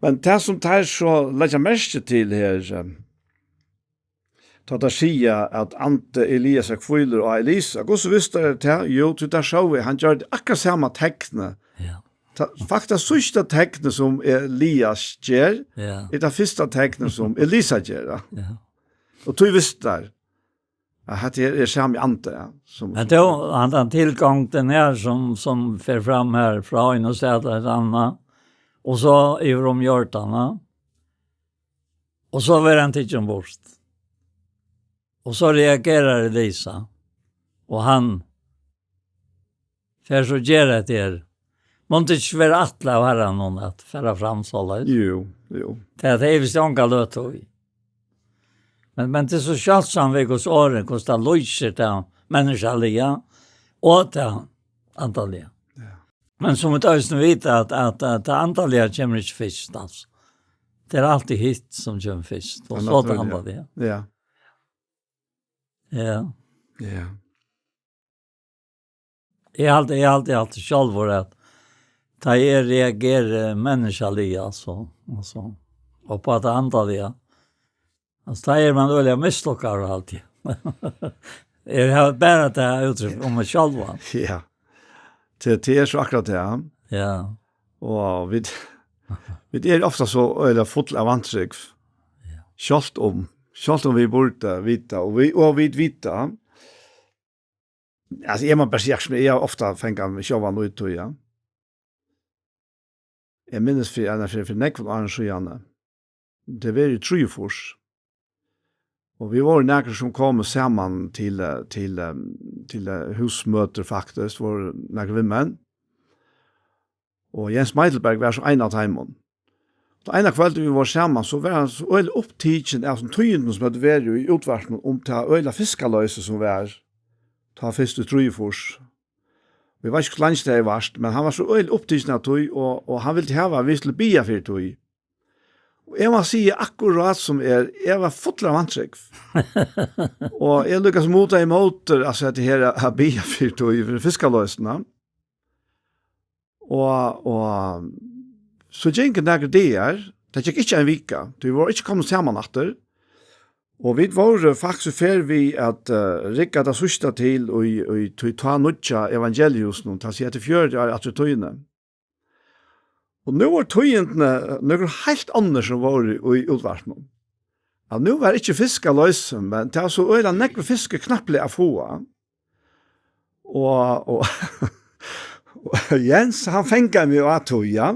Men tað, sum teir so leggja merki til her, eh, tá teir siga, at andi Eliasar hvílir á Elisa, hvussu vistu teir tað? Jú, tí teir sóu, hann gjørdi akkurát sama teknið. Ja. Tað, faktiskt, síðsta teknið, sum Elias ger, ja, er tað fyrsta teknið, sum Elisa ger, ja. Ja. Og tí vistu teir, at hetta her er sami andi, ja, sum Men tó, hann, hann tilgongdin her, sum, sum fer fram her frá einum stað til eitt annað, og so yvir um Jordan, ja. Og so verður hann tikin burt. Og so reagerar Elisa, og hann fer so gera hetta her. Mundi ikki vera ætlað av Harranum at fara fram soleiðis? Jú, jú. Tað er, tað er vist onga løtu í. Men, men tað er so sjáldsamt við Guds orð, hvussu tað lýsir tað menniskjaliga og tað andaliga. Ja. Men sum vit eisini vita, at, at, at tað andaliga kemur ikki fyrst, altso. Tað er altíð hitt, sum kemur fyrst, og Tað so tað náttúruliga. Andaliga. Ja. Ja. Ja. Eg haldi, eg haldi, eg haldi sjálvur, at tá eg reageri menniskjaliga, altso, altso, og á tað andaliga, altso, tá er man øgiliga mislukkaður, haldi eg. Eg havi bara tað uttrykk um meg sjálvan. Ja. Tað, tað er so akkurát tað, ja. Ja. Og vit, vit eru ofta so øgiliga full av vantrúgv. Ja. Sjálvt um, sjálvt um vit burdu vita, og vit, og vit vita, Altso, eg má bara siga, sum eg havi ofta fingið meg sjálvan út í, ja. Eg minnist fyri, eina fyri, fyri nógvum árum síðani. Tað var í trýogfýrs. Og vit vóru nakrir, sum komu saman til, eh, til, eh, til, eh, húsmøtir, faktiskt, vóru nakrir vinmenn. Og Jens Meitelberg var so ein av teimum. Tá eina kvøldið vit vóru saman, so var hann so øgiliga upptikin av sum tíðindum, sum høvdu verið í útvarpinum um tað øgiliga fiskaloysið, sum var tá fyrst í trýogfýrs. Vit veit ikki, hvussu leingi tað hevði vart, men hann var so øgiliga upptikin av tí, og, og hann vildi hava, at vit skuldu biðja fyri tí. Og eg má siga, akkurát sum er, eg var fullur av vantrúgv. Og eg líkasum mutaði ímóti, altso, hetta her at, at biðja fyri tí, fyri fiskaloysina. Og, og so gingu nakrir dagar, tað gekk ikki ein vika, tí vit vóru ikki komnir saman aftur. Og vit vóru faktiskt í ferð við at, eh, rigga tað síðsta til í, í tí tá nýggja evangeliehúsinum, tað siga, eftir fjøruti ár aftur í tíðini. Og nú vóru tíðindini, eh, nøkur heilt onnur, sum vóru í útvarpinum. Ja, nú var ikki fiskaloysið, men tað var so øgiliga nógvur fiskur knappliga at fáa. Og, og, og Jens, hann fangaði meg á tí, ja.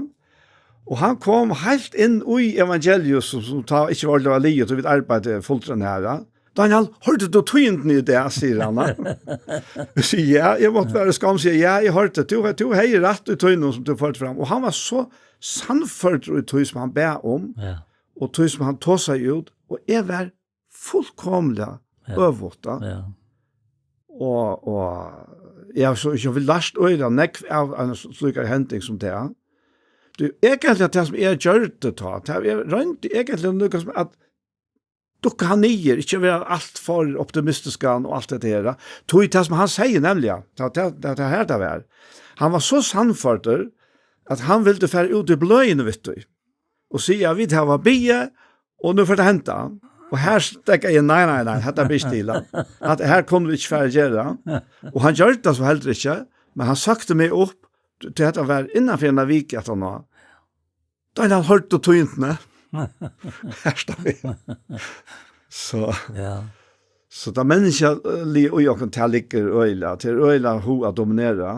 Og hann kom heilt inn í evangeliið, sum, sum tá ikki var ordiliga liðugt, og vit arbeiddu fulltrúgv her, ja. "Daniel, hoyrdi tú tíðindini í dag?" sigur hann, ja. Eg sigi, "Ja, eg mátti bara í skomm siga, ja, eg hoyrdi. Tú, tú hevði rætt í tínum, sum tú førdi fram." Og hann var so sannførdur í tí, sum hann bað um, ja, og tí, sum hann tosaði út. Og eg var fullkomiliga, ja, øvugt, ja. Ja. Og, og eg havi so, eg havi lært øgiliga nógv av ein slíkari hending sum tað. Tú, eigentliga tað, sum eg gjørdi tá, tað, eg royndi eigentliga líkasum at dukka hann niður, ikki at vera alt for optimistiskan og alt hetta her. Tí tað, sum hann segði, nemliga, tað, tað, tað, tað her tað var. Hann var so sannførdur, at hann vildi fara út í bløðini við tí. og siga, at vit hava biðið, og nú fer tað at henda. Og her steðgaði eg, nei, nei, nei, hetta ber ikki til, at her kunnu vit ikki fara at gera. Og hann gjørdi tað so heldur ikki, men hann søkti meg upp, tí hetta var innan fyri eina viku, at hann var. Tá hann hoyrdi tíðindini. Her stóð eg. So, Ja. So tað menniskjaliga í okkum, tað liggur øgiliga, tað er øgiliga hug at dominera.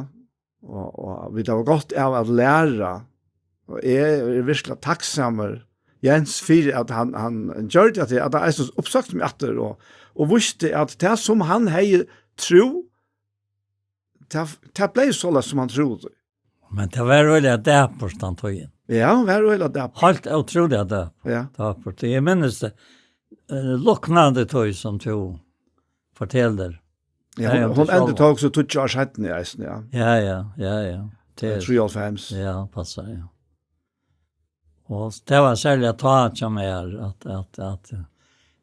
Og, og vit hava gott av at læra. Og eg eri virkuliga takksamur, Jens, fyri at hann, hann gjørdi tað, at hann eisini uppsøkti meg aftur og, og vísti, at tað, sum hann hevði trú, tað, tað bleiv soleiðis, sum hann trúði. Men tað var øgiliga dapurt, tann tíðin. Ja, tað var øgiliga dapurt. Heilt ótrúliga dapurt. Ja. Dapurt. Eg minnist tað, eh, loknandi tíð, sum tú fortelur. Ja, hon, hon endurtók so tíggju ár seinni eisini, ja. Ja, ja, ja, ja. Tað er Trýoghálvfems. Ja, passar, ja. Og tað var serliga tá hjá mær, at, at, at, eh,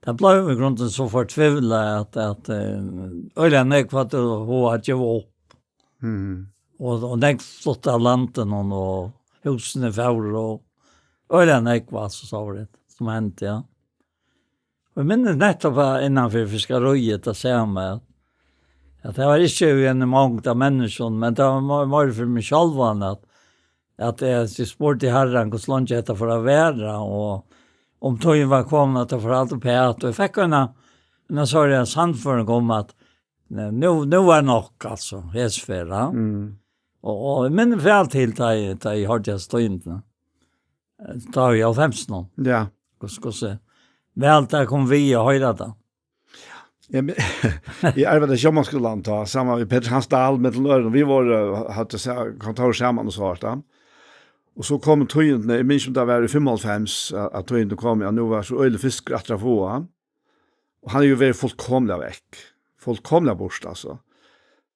tað bleiv í grunden so fortvivlað, at, at, eh, øgiliga nógv høvdu hug at geva upp. Mhm. Og, og nógv fluttu av landinum, og húsini fóru, og øgiliga nógv, altso, so var tað, sum hendi, ja. Og eg minnist nettupp, at innan fyri fiskaríið, tað sama, at, at tað var ikki í eini mongd av menniskjum, men tað var meir, meir fyri meg sjálvan, at, at eg, eg spurdi Harran, hvussu leingi hetta fór at vera, og um tíðin var komin, at tað fór alt uppat, og eg fekk eina, eina sovorðna sannføring um, at nú, nú var nokk, altso, hesa ferð, ja. Mm. Og, og eg minnist væl til, tá eg, tá eg hoyrdi hesa tíðindina. Tá í hálvfemsunum. Ja. Hvussu, hvussu væl tað kom við at hoyra tað. Ja, men, eg arbeiddi í sjómannaskúlanum tá, saman við Petur Hans Dahl, millum øðrum. Vit vóru, eh, høvdu sa-, kontór saman og so, ja. Og so komu tíðindini, eg minnist ikki, um tað var í fimmoghálvfems, at, at tíðindini komu, ja, nú var so øgiligur fiskur aftur at fáa. Og hann hevur jú verið fullkomiliga vekk. Fullkomiliga burtur, altso.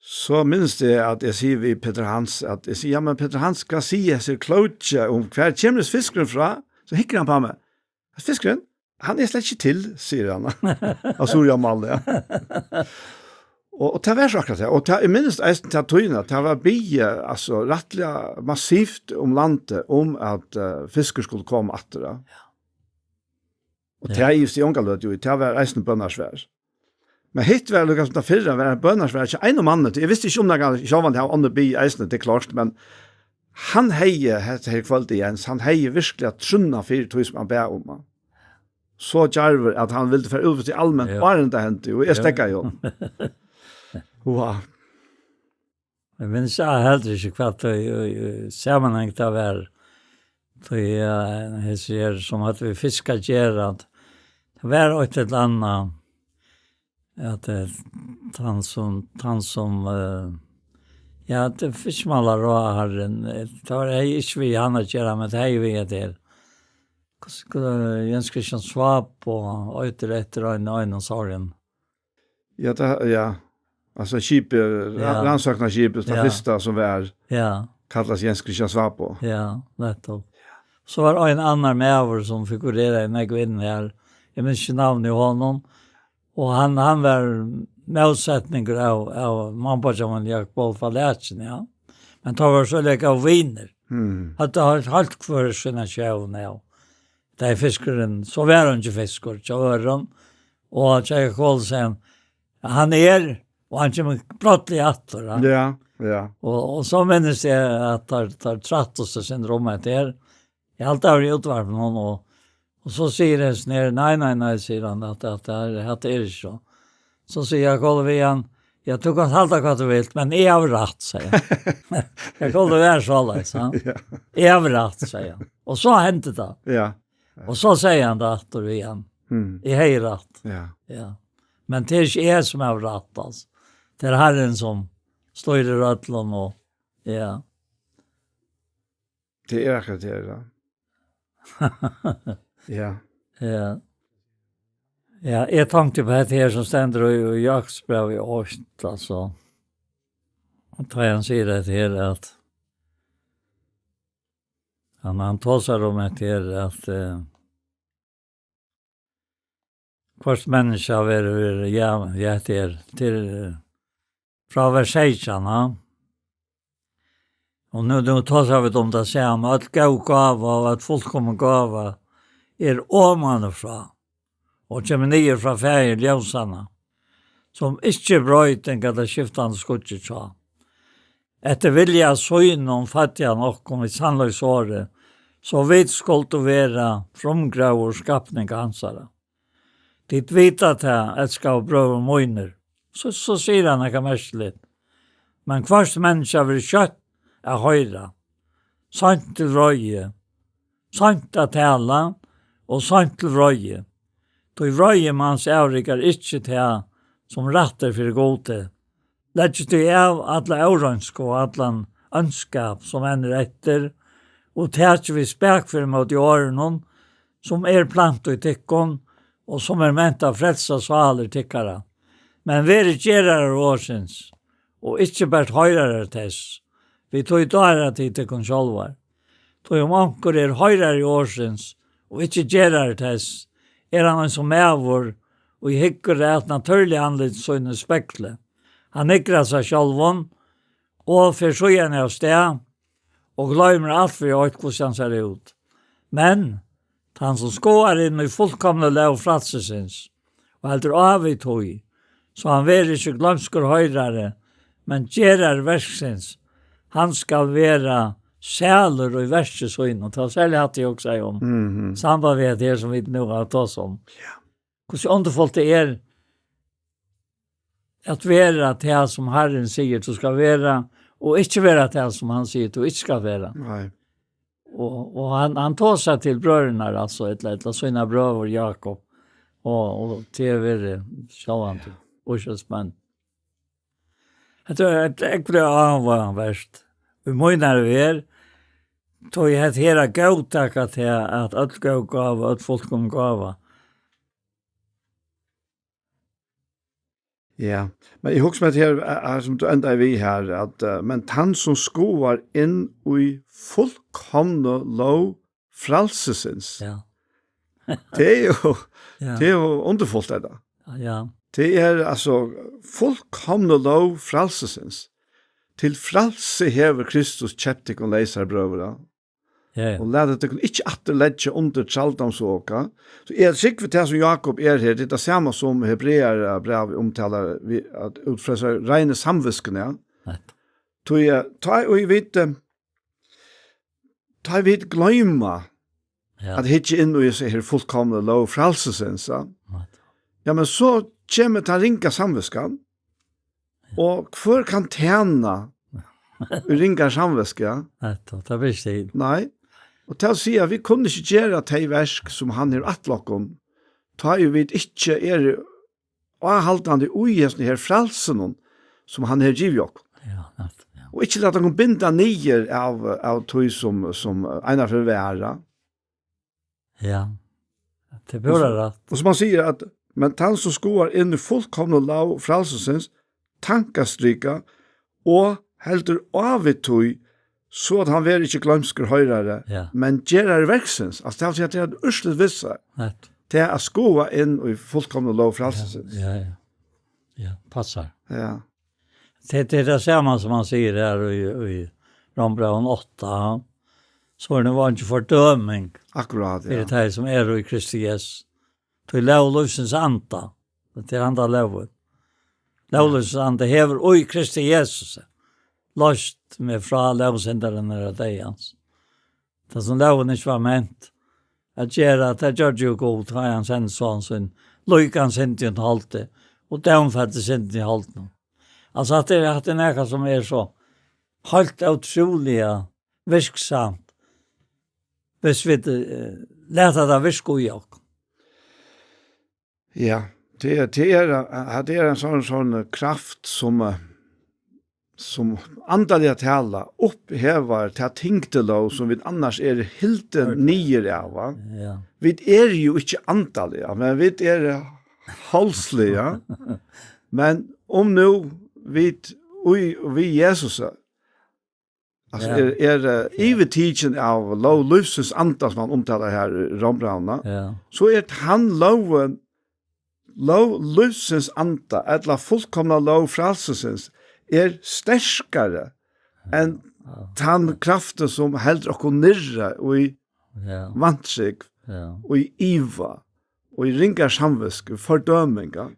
So minnist eg, at eg sigi við Petur Hans, at eg sigi, ja, men Petur Hans, hvat siga hesir klóku um, hvar kemur hesin fiskurin frá? So hyggur hann á meg. Fiskurin? Hann er slett ikki til, sigur hann. Á suðuroyarmáli, ja. Og, og tað var so akkurát tað. Og tað, eg minnist eisini ta tíðina, tað var biðið, altso, rættiliga massivt um landið, um at, eh, fiskur skuldi koma aftur, ja. Og tað ivist eg onga løtu í, tað var eisini bønarsvar. Men hitt var líka sum tað fyrra, var eitt bønarsvar hjá einum manni, tí eg visti ikki um nakað, sjálvandi hava onnur biðið eisini, tað er klárt, men hann hevði, hetta her kvøldið, Jens, hann hevði virkuliga trúnna fyri tí, sum hann bað um, ja. So djarvur, at hann vildi fara út við tí alment, ja, áðrenn tað hendi, og eg, ja, steðgaði honum. Wow. Eg minnist, eg heldur ikki, hvat í, í, í samanhang tað var, tí, eh, hesi her, sum høvdu við fisk at gera, at tað var eitt ella annað, at, eh, tann sum, tann sum, eh, ja, at fiskimálaráðharrin, eh, tað var, hevði ikki við hann at gera, men tað hevði við at her, hvussu, hvat, Jens Christian Svabo eitur eftir ein, einum sovorðnum. Ja, tað, ja. Altso skipið, ra-, ja, rannsóknarskipið, tað, ja, fyrsta sum var, ja, kallast Jens Christian Svabo. Ja, nettupp. So var ein annar maður sum figureraði nógv inn her. Eg minnist ikki navnið á honum. Og hann, hann var mótsetningur av, av mammubeiggja mín, Jakob Oluf Lækin, ja. Men tá vóru so líka vinir. Mm. Høvdu heilt, heilt hvør sína sjón, ja. Tað er fiskurin, so var hann ikki fiskur, hjá øðrum. Og hjá Jakob Oluf segði hann, hann er, og hann kemur brádliga aftur, ja. Ja, ja. Og, og so minnist eg at teir, teir trættust eitt sindur um hetta her. Eg haldi, tað var í útvarpinum, og, og so sigur hesin her, nei, nei, nei, sigur hann, at, at, at, at tað er ikki so. So sigur Jakob Oluf við hann, ja, tú kanst halda hvat tú vilt, men eg havi rætt, segði hann. Jakob Oluf var soleiðis, ja. Ja. Eg havi rætt, segði hann. Og so hendi tað. Ja. Og so segði hann tað aftur við hann. Mm. Eg hevði rætt. Ja. Ja. Men tað er ikki eg sum havi rætt, altso. Tað er Harrin sum stýrir øllum og, ja. Tað er akkurát tað, ja. Ja. Ja. Ja, eg tonkti á hetta her sum stendur í, í Jakobsbrævi eitt, altso. Og tá hann sigur hetta her, at hann, hann tosar um hetta her, at, eh, hvørt menniskja verður, verður, ja, ja, hetta er, til, eh, frá vers seytjan, ja. Og nú, nú tosa vit um tað sama, øll góð gáva og øll fullkomin gáva er omaná frá, og kemur niður frá Faðir ljósanna, sum ikki er broyting ella skiftandi skuggi hjá. Eftir vilja sínum føddi hann okkum við sannleiksorði, so vit skuldu vera frumgróður skapning hansara. Tit vita tað, elskaðu brøður mínir. So, so sigur hann nakað merkiligt. Men hvørt menniskja verður skjótt at hoyra, seint til vreiði, seint at tala og seint til vreiði. Tí vreiði mans avrikar ikki tað, sum rætt er fyri Gudi. Leggið tí av alla óreinsku og allan óndskap, sum enn er eftir, og takið við spakførum móti orðunum, sum er plantað í tykkum, og sum er ment at frelsa sálir tykkara. Men verið gerarar orðsins, og ikki bert hoyrarar tess, við tí dára tit tykkum sjálvar. Tí um onkur er hoyrari orðsins, og ikki gerari tess, er hann eins og maður, ið hyggur at natúrliga andliti sínum í spegli. Hann hyggur at sær sjálvum, og fer síðani av stað, og gloymir alt fyri eitt, hvussu hann sær út. Men tann, sum skoðar inn í fullkomnu lóg frælsisins, og heldur á við tí, so hann verður ikki gloymskur hoyrari, men gerari verksins, hann skal vera sælur í verki sínum. Tað var serliga hatta eg hugsaði um. Mhm. Samband við hetta her, sum vit nú hava tosað um. Ja. Hvussu undurfult tað er at vera tað, sum Harrin sigur, tú skal vera, og ikki vera tað, sum hann sigur, tú ikki skal vera. Nei. Og, og hann, hann tosar til brøðurnar, altso, ella, ella sínar brøður, Jákup, og, og til verið sjálvandi, úrskiftismenn. Hetta er eitt ógvuliga áhugavert. Í mínari verð, tá eg hetta her at góðtaka til at øll góð gáva, øll fullkomin gáva. Ja, men eg hugsi meg til her, eh, eh, sum tú endaði við her, at, eh, men tann, sum skoðar inn í fullkomnu lóg frælsisins. Ja. Tað er jú, ja, tað er jú undurfult, hetta. Ja. Tað er, altso, fullkomnu lóg frælsisins. Til frælsi hevur Kristus keypt tykkum leysar, brøður. Ja, ja. Og latið tykkum ikki aftur leggja undir trældómsoka. So eg trúgvi tað, sum Jákup er her, tað er tað sama sum Hebrearabrævið umtalar, við, at út frá so reinu samvitskuni, ja. Nett. Tí, eh, tá ið vit, eh, tá ið vit gloyma, ja, at hyggja inn í hesa her fullkomnu lóg frælsisins, ja. Nett. Ja, men so kemur tann ringa samvitskan, og hvør kann tæna í ringari samvitsku, ja? Hetta, tað ber ikki til. Nei. Og tað vil siga, vit kunnu ikki gera tey verk, sum hann hevur ætlað okkum, tá ið vit ikki eru áhaldandi í hesum her frælsinum, sum hann hevur givið okkum. Ja, hetta, ja. Og ikki lata okkum binda niður av, av tí, sum, sum einaferð var, ja. Ja, tað er púra rætt. Og sum hann sigur, at, men tann, sum skoðar inn í fullkomnu lóg frælsisins, tankastrika, og heldur á við tí, so at hann verður ikki gloymskur hoyrari, ja, men gerari verksins. Altso, tað vil siga, at tað er eitt úrslit við sær. Nett. Tað at skoða inn í fullkomnu lóg frælsisins. Ja, ja, ja. Ja, passar. Ja. Tað, tað er tað sama sum hann sigur her í, í Rómbrævinum átta. So er nú eingin fordøming. Akkurát, ja. Fyri tey, sum eru í Kristi Jesusi. Tí lóg lívsins anda, tað er handan lógin. Lóg lívsins anda hevur í Kristi Jesusi loyst meg frá lóg syndarinnar og deyðans. Tað, sum lógin ikki var ment at gera, tað gjørdi jú Gud, tá hann sendi son sín, líkan syndini toldi, og dómfelldi syndini í holdinum. Altso, at tað er, at tað er nakað, sum er so heilt ótrúliga virksamt, hvis vit, eh, lata tað virka í okkum. Ja, tað er, tað er, tað er ein sånn, sånn kraft, sum, eh, sum andaliga tala upphevar ta tyngdilóg, sum vit annars eru hildin niður av, va? Ja. Vit eru jú ikki andaliga, men vit eru hálsliga. Men um nú vit í, við Jesus, altso, ja, er, er, eh, yvirtikin av lóg lívsins anda, sum hann umtalar her í Rómbrævinum, ja, so er tann lógin, lóg lívsins anda, ella fullkomna lóg frælsisins, er sterkari enn Ja. Tann kraftin sum heldur okkum niðri í Ja. vantrúgv, Ja. í iva, í ringa samvitsku, fordøming, ja.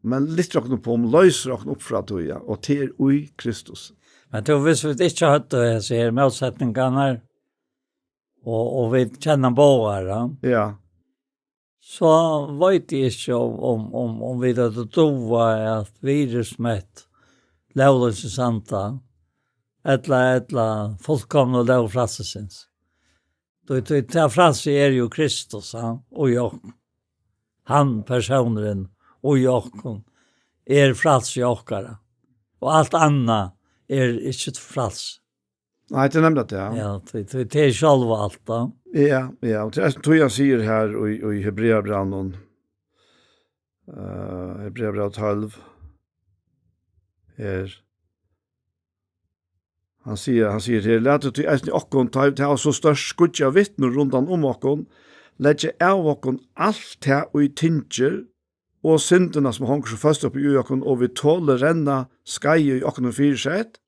Men lyftir okkum upp um, loysir okkum upp frá tí, ja, og tað er í Kristus. Men tú, viss vit ikki høvdu hesi her mótsetningarnar, og, og vit kenna báðar, ja, Ja. so veit eg ikki um, um, um, um vit høvdu dugað at virðismett lógloysins anda, ella, ella fullkomnu lóg frælsisins. Tí, tí, tað frælsi er jú Kristus, ja, og eg. Hann, persónurin, og eg, er frælsi okkara. Og alt annað er ikki frælsi. Nei, tað er nemliga tað, ja. Ja, tí, tí, tað er sjálva alt, da. Ja, ja, og tað er tí hann sigur her í, í Hebreabrævinum, eh, Hebreabræv tólv, her, hann sigur, hann sigur her, latið tí eisini okkum, tá vit hava so stórt skýggj av vitnum rundan um okkum, leggja av okkum alt tað, ið tyngir, og syndina, sum hongur so føst uppi í okkum, og við toli renna skeiðið, ið okkum er fyrisett,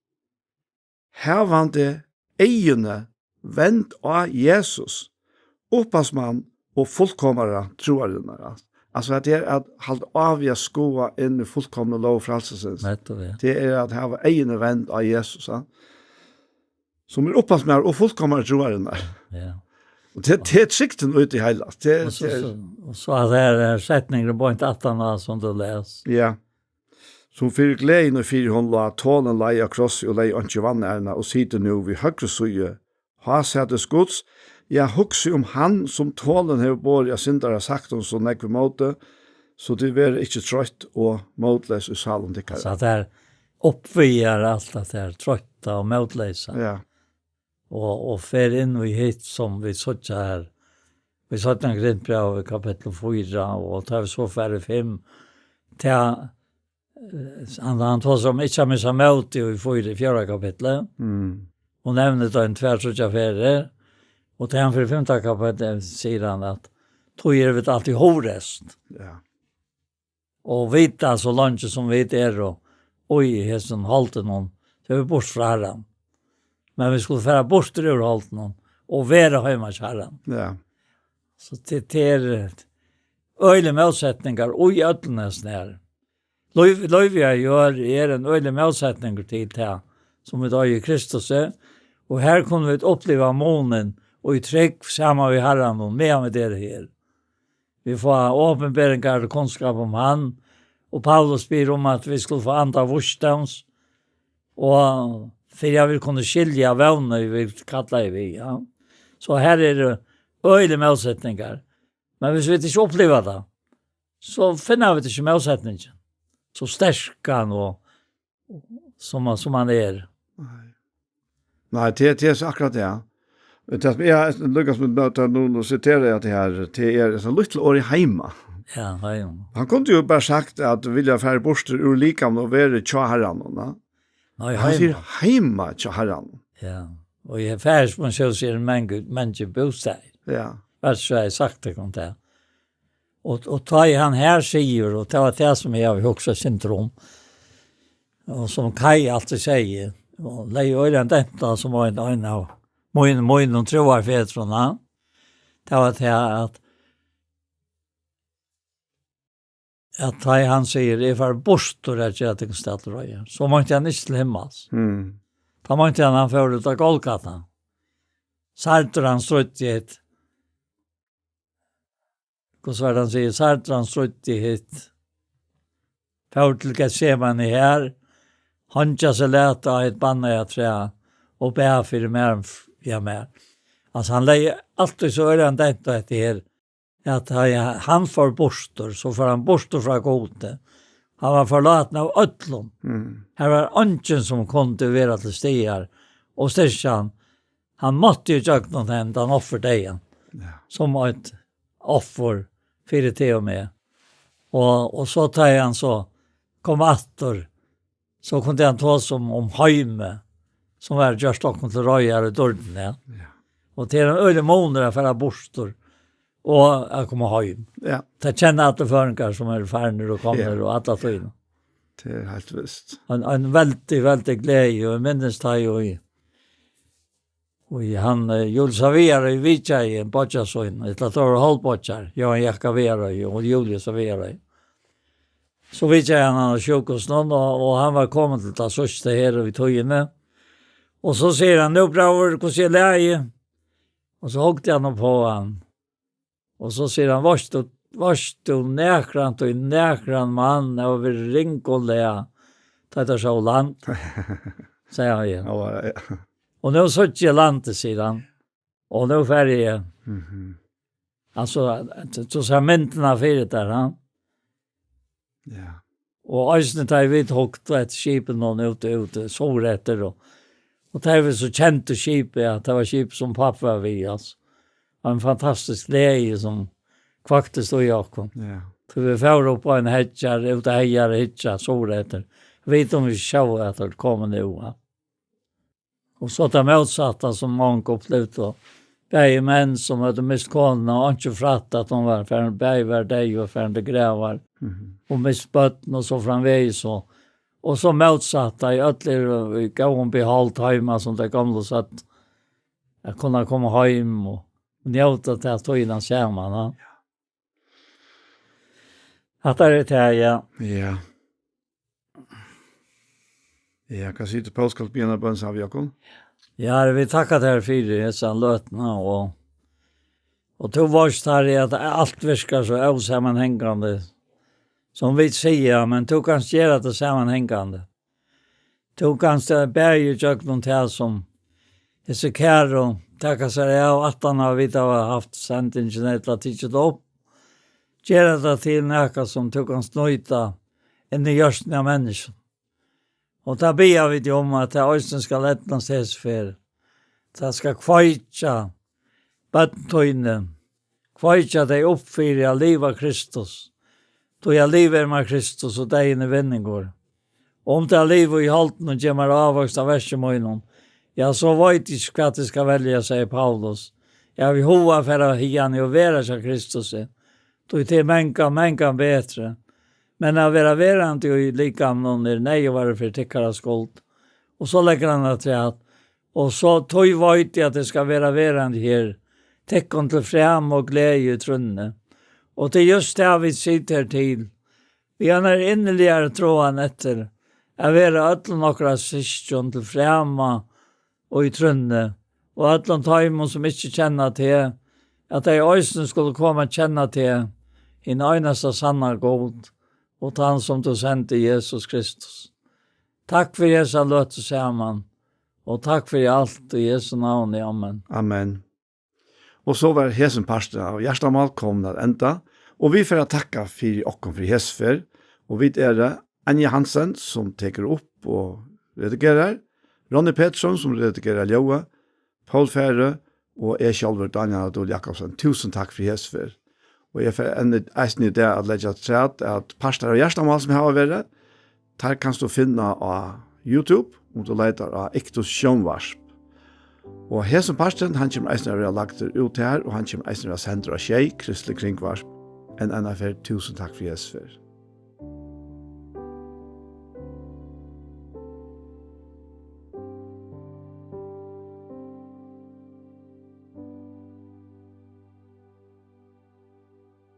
havandi eyguni vend á Jesus, upphavsmann og fullkomara trúarinnar. Altso, at tað er at halda á við at skoða inn í fullkomnu lóg frælsisins. Nettupp, ja. Tað er at hava eyguni vend á Jesus, ja. Sum er upphavsmaður og fullkomari trúarinnar. Ja. Og tað, tað er trygdin út í heila. Tað, Og so, tað er so, og so at her er setningurin beint aftan á, sum tú les. Ja. Sum fyri gleðina fyri honum lá tolin leið á krossi og leið einki vanæruna og situr nú við høgru síðu hásætis Guds. Ja, hugsi um hann, sum tolin hevur borið av syndara saktum so nógv ímóti, so tit verða ikki troytt og mótleys í sálum tykkara. So at her uppvegar alt at her troytta og mótleysa. Ja. Og, og fer inn í hitt sum vit síggja her. Vit síggja Korintbrævið kapittul fýra, og tá vit so fara í fimm, tá, eh, hann, hann tosar um ikki at missa mótið í fýra, í fjórða kapitli. Mm. Og nevnir tað ein tvær, tríggjar ferðir. Og tá hann fer í fimta kapitli, sigur hann at, "Tí eru vit altíð hugreysn." Ja. Og vita, so leingi sum vit eru í hesum holdinum, so eru vit burtur frá Harranum. Men vit skulu fara burtur úr holdinum og vera heima hjá Harranum. Ja. So tað, tað er, eh, øgiligar mótsetningar í øllum hesum her. Lív, lívið á jørð er ein øgiligur mótsetningur til tað, sum vit eiga í Kristusi, og her kunnu vit uppliva munin og í trúgv saman við Harranum, meðan vit eru her. Vit fáa opinberingar og kunnskap um hann, og Paulus biður um, at vit skulu fáa anda vísdóms, og fyri at vit kunnu skilja vónina, vit kalla við, ja. So her eru øgiligar mótsetningar. Men viss vit ikki uppliva tað, so finna vit ikki mótsetningin. So sterkan og sum hann, sum hann er. Nei. Nei, tað, tað er so akkurát tað. Tað sum eg lukka sum at nú, nú sitera eg tað her, tað er so lítla orðið heima. Ja, heima. Hann kundi jú bara sagt at vilja fara burtur úr likamum og vera hjá Harranum, ja. Nei, hann sigur heima. Heima hjá Harranum. Ja. Og í føroyskum so sigur mangi, mangi bústaðir. Ja. Vart so eg sagt tað kom til. Og, og tá ið hann her sigur, og tað var tað sum eg havi hugsað sindur um, og sum Kaj altíð segði, og legði øgiliga dent á sum ein, ein av mín, mínum trúarfedrum, tað var tað at, at tá ið hann sigur, "Eg fari burtur at gera tykkum stað til reiðar", so meinti hann ikki til himmals. Mm. Tá meinti hann, hann fór út á Golgata. Særdur hann stríddi hitt. Hvussu var tað hann sigur? Særdur hann stríddi hitt. Fór til Getsemane her, hongi seg læt á eitt bannaða træ og bað fyri mær, ja, mær. Altso, hann legði altíð so øgiliga dent á hetta her, at hann, hann fór burtur, so fór hann burtur frá Gudi. Hann var forlátin av øllum. Mm. Har var eingin sum kundi vera til staðar og styrkja hann. Hann mátti í gjøgnum hendan offurdeyðan, ja, sum eitt offur fyri teg og meg. Og, og so tá hann so kom aftur, so kundi hann tosa um, um heimið, sum var gjørt okkum til reiðar í dýrdini, ja. Ja. Og tað er ein øgiligur munur at fara burtur og at koma heim. Ja. Tað kenna allir føroyingar sum eru farnir og komnir, ja, og alla tíðina. Tað er heilt vist. Ein, ein veldig, veldig gleði, og eg minnist tá jú í, og í hann, eh, Julius Viðareiði vitjaði beiggja sín, ella tað vóru hálvbeiggjar, Jóhan Jakka Viðareiði og Julius Viðareiði. So vitjaði hann hann á sjúkrahúsinum, og, og hann var komin til tað síðsta her í tíðini. Og so sigur hann: "Nú, bróðir, hvussu er lagið?" Og so hugdi hann upp á hann. Og so sigur hann: "Veitst tú, veitst tú nakrantíð nakran mann av verið ring og lag, tá teir sóu land?" segði hann við hann. Ja, ja. "Og nú síggi eg landið," sigur hann. "Og nú fari eg." Mhm. Altso, tú sær myndina fyri tær, ha? Ja. Og eisini tá ið vit hugdu eftir skipinum út, út suðureftir, og, og tá ið vit so kendu skipið, at tað var skipið sum pápi var við, altso. Ein fantastisk gleði sum kvaktist í okkum. Ja. Tí vit fóru upp á ein heyggjar, út á heyggjar at hyggja suðureftir. Vita um vit sóu at tað er komið nú, ja. Og so tað mótsatta sum mong upplivdu. Bæði menn sum høvdu mist konuna og einki frætt at hon var farin, bæði var deyð og farin til gravar. Mhm. Og mist børn og so framvegis og, og so mótsatta, í øll eru í góðum behold heima, sum tey gomlu søgdu, at kunna koma heim og njóta ta tíðina saman, ja. Hatta er tað, ja. Ja. Ja, hvat sigur tú, Poul, skal biðja eina bøn saman við okkum? Ja, Harri, vit takka tær fyri hesa løtuna, og, og tú veitst, Harri, at alt virkar so ósamanhangandi, sum vit siga, men tú kanst gera tað samanhangandi. Tú kanst, eh, bæði ígjøgnum tað sum hesi kæru taka sær av, aftan á vit hava havt sendingina ella tikið tað upp, gera tað til nakað sum tú kanst nýta inn í hjørtuni av menniskjum. Og tað biðja vit um, at tað eisini skal eydnast hesa ferð. Tað skal kveikja børn tíni, kveikja tey upp fyri at liva Kristus. Tí at liva er mær Kristus, og deyðin er vinningur. Og um tað at liva í holdinum gevur mær ávøkst av verki mínum, ja, so veit eg ikki, hvat eg skal velja, segði Paulus. Eg havi hug at fara hiðani og vera hjá Kristusi, tí tað er mangan, mangan betri. Men at vera verandi í likamnum er neyðugari fyri tykkara skuld. Og so leggur hann afturat: "Og so tí veit eg, at eg skal vera verandi her, tykkum til frama og gleði í trúnni." Og tað er júst tað, vit sita her til. Við einari inniligari tráan eftir at vera øllum okkara systkjum til frama og í trúnni, og øllum teimum, sum ikki kenna teg, at tey eisini skulu koma at kenna teg, hin einasta sanna Gud, og tann, sum tú sendi, Jesus Kristus. Takk fyri hesa løtu saman, og takk fyri alt í Jesu navni. Amen. Amen. Og so var hesin partur av Hjartamál komin at enda, og vit fara at takka fyri okkum fyri hesa ferð, og vit eru Anja Hansen, sum tekur upp og redigerar, Ronny Petersson, sum redigerar ljóðið, Poul Færø og eg sjálvur, Dánjal Adol Jakobsen. Túsund takk fyri hesa ferð. Og eg fari enn, eisini í dag at leggja afturat, at partar av Hjartamál, sum hava verið, teir kanst tú finna á YouTube, um tú leitar á Iktus Sjónvarp. Og hesin parturin, hann kemur eisini at vera lagdur út har, og hann kemur eisini at vera sendur á Sjey, Kristiligt Kringvarp. Enn eina ferð, túsund takk fyri hesa ferð.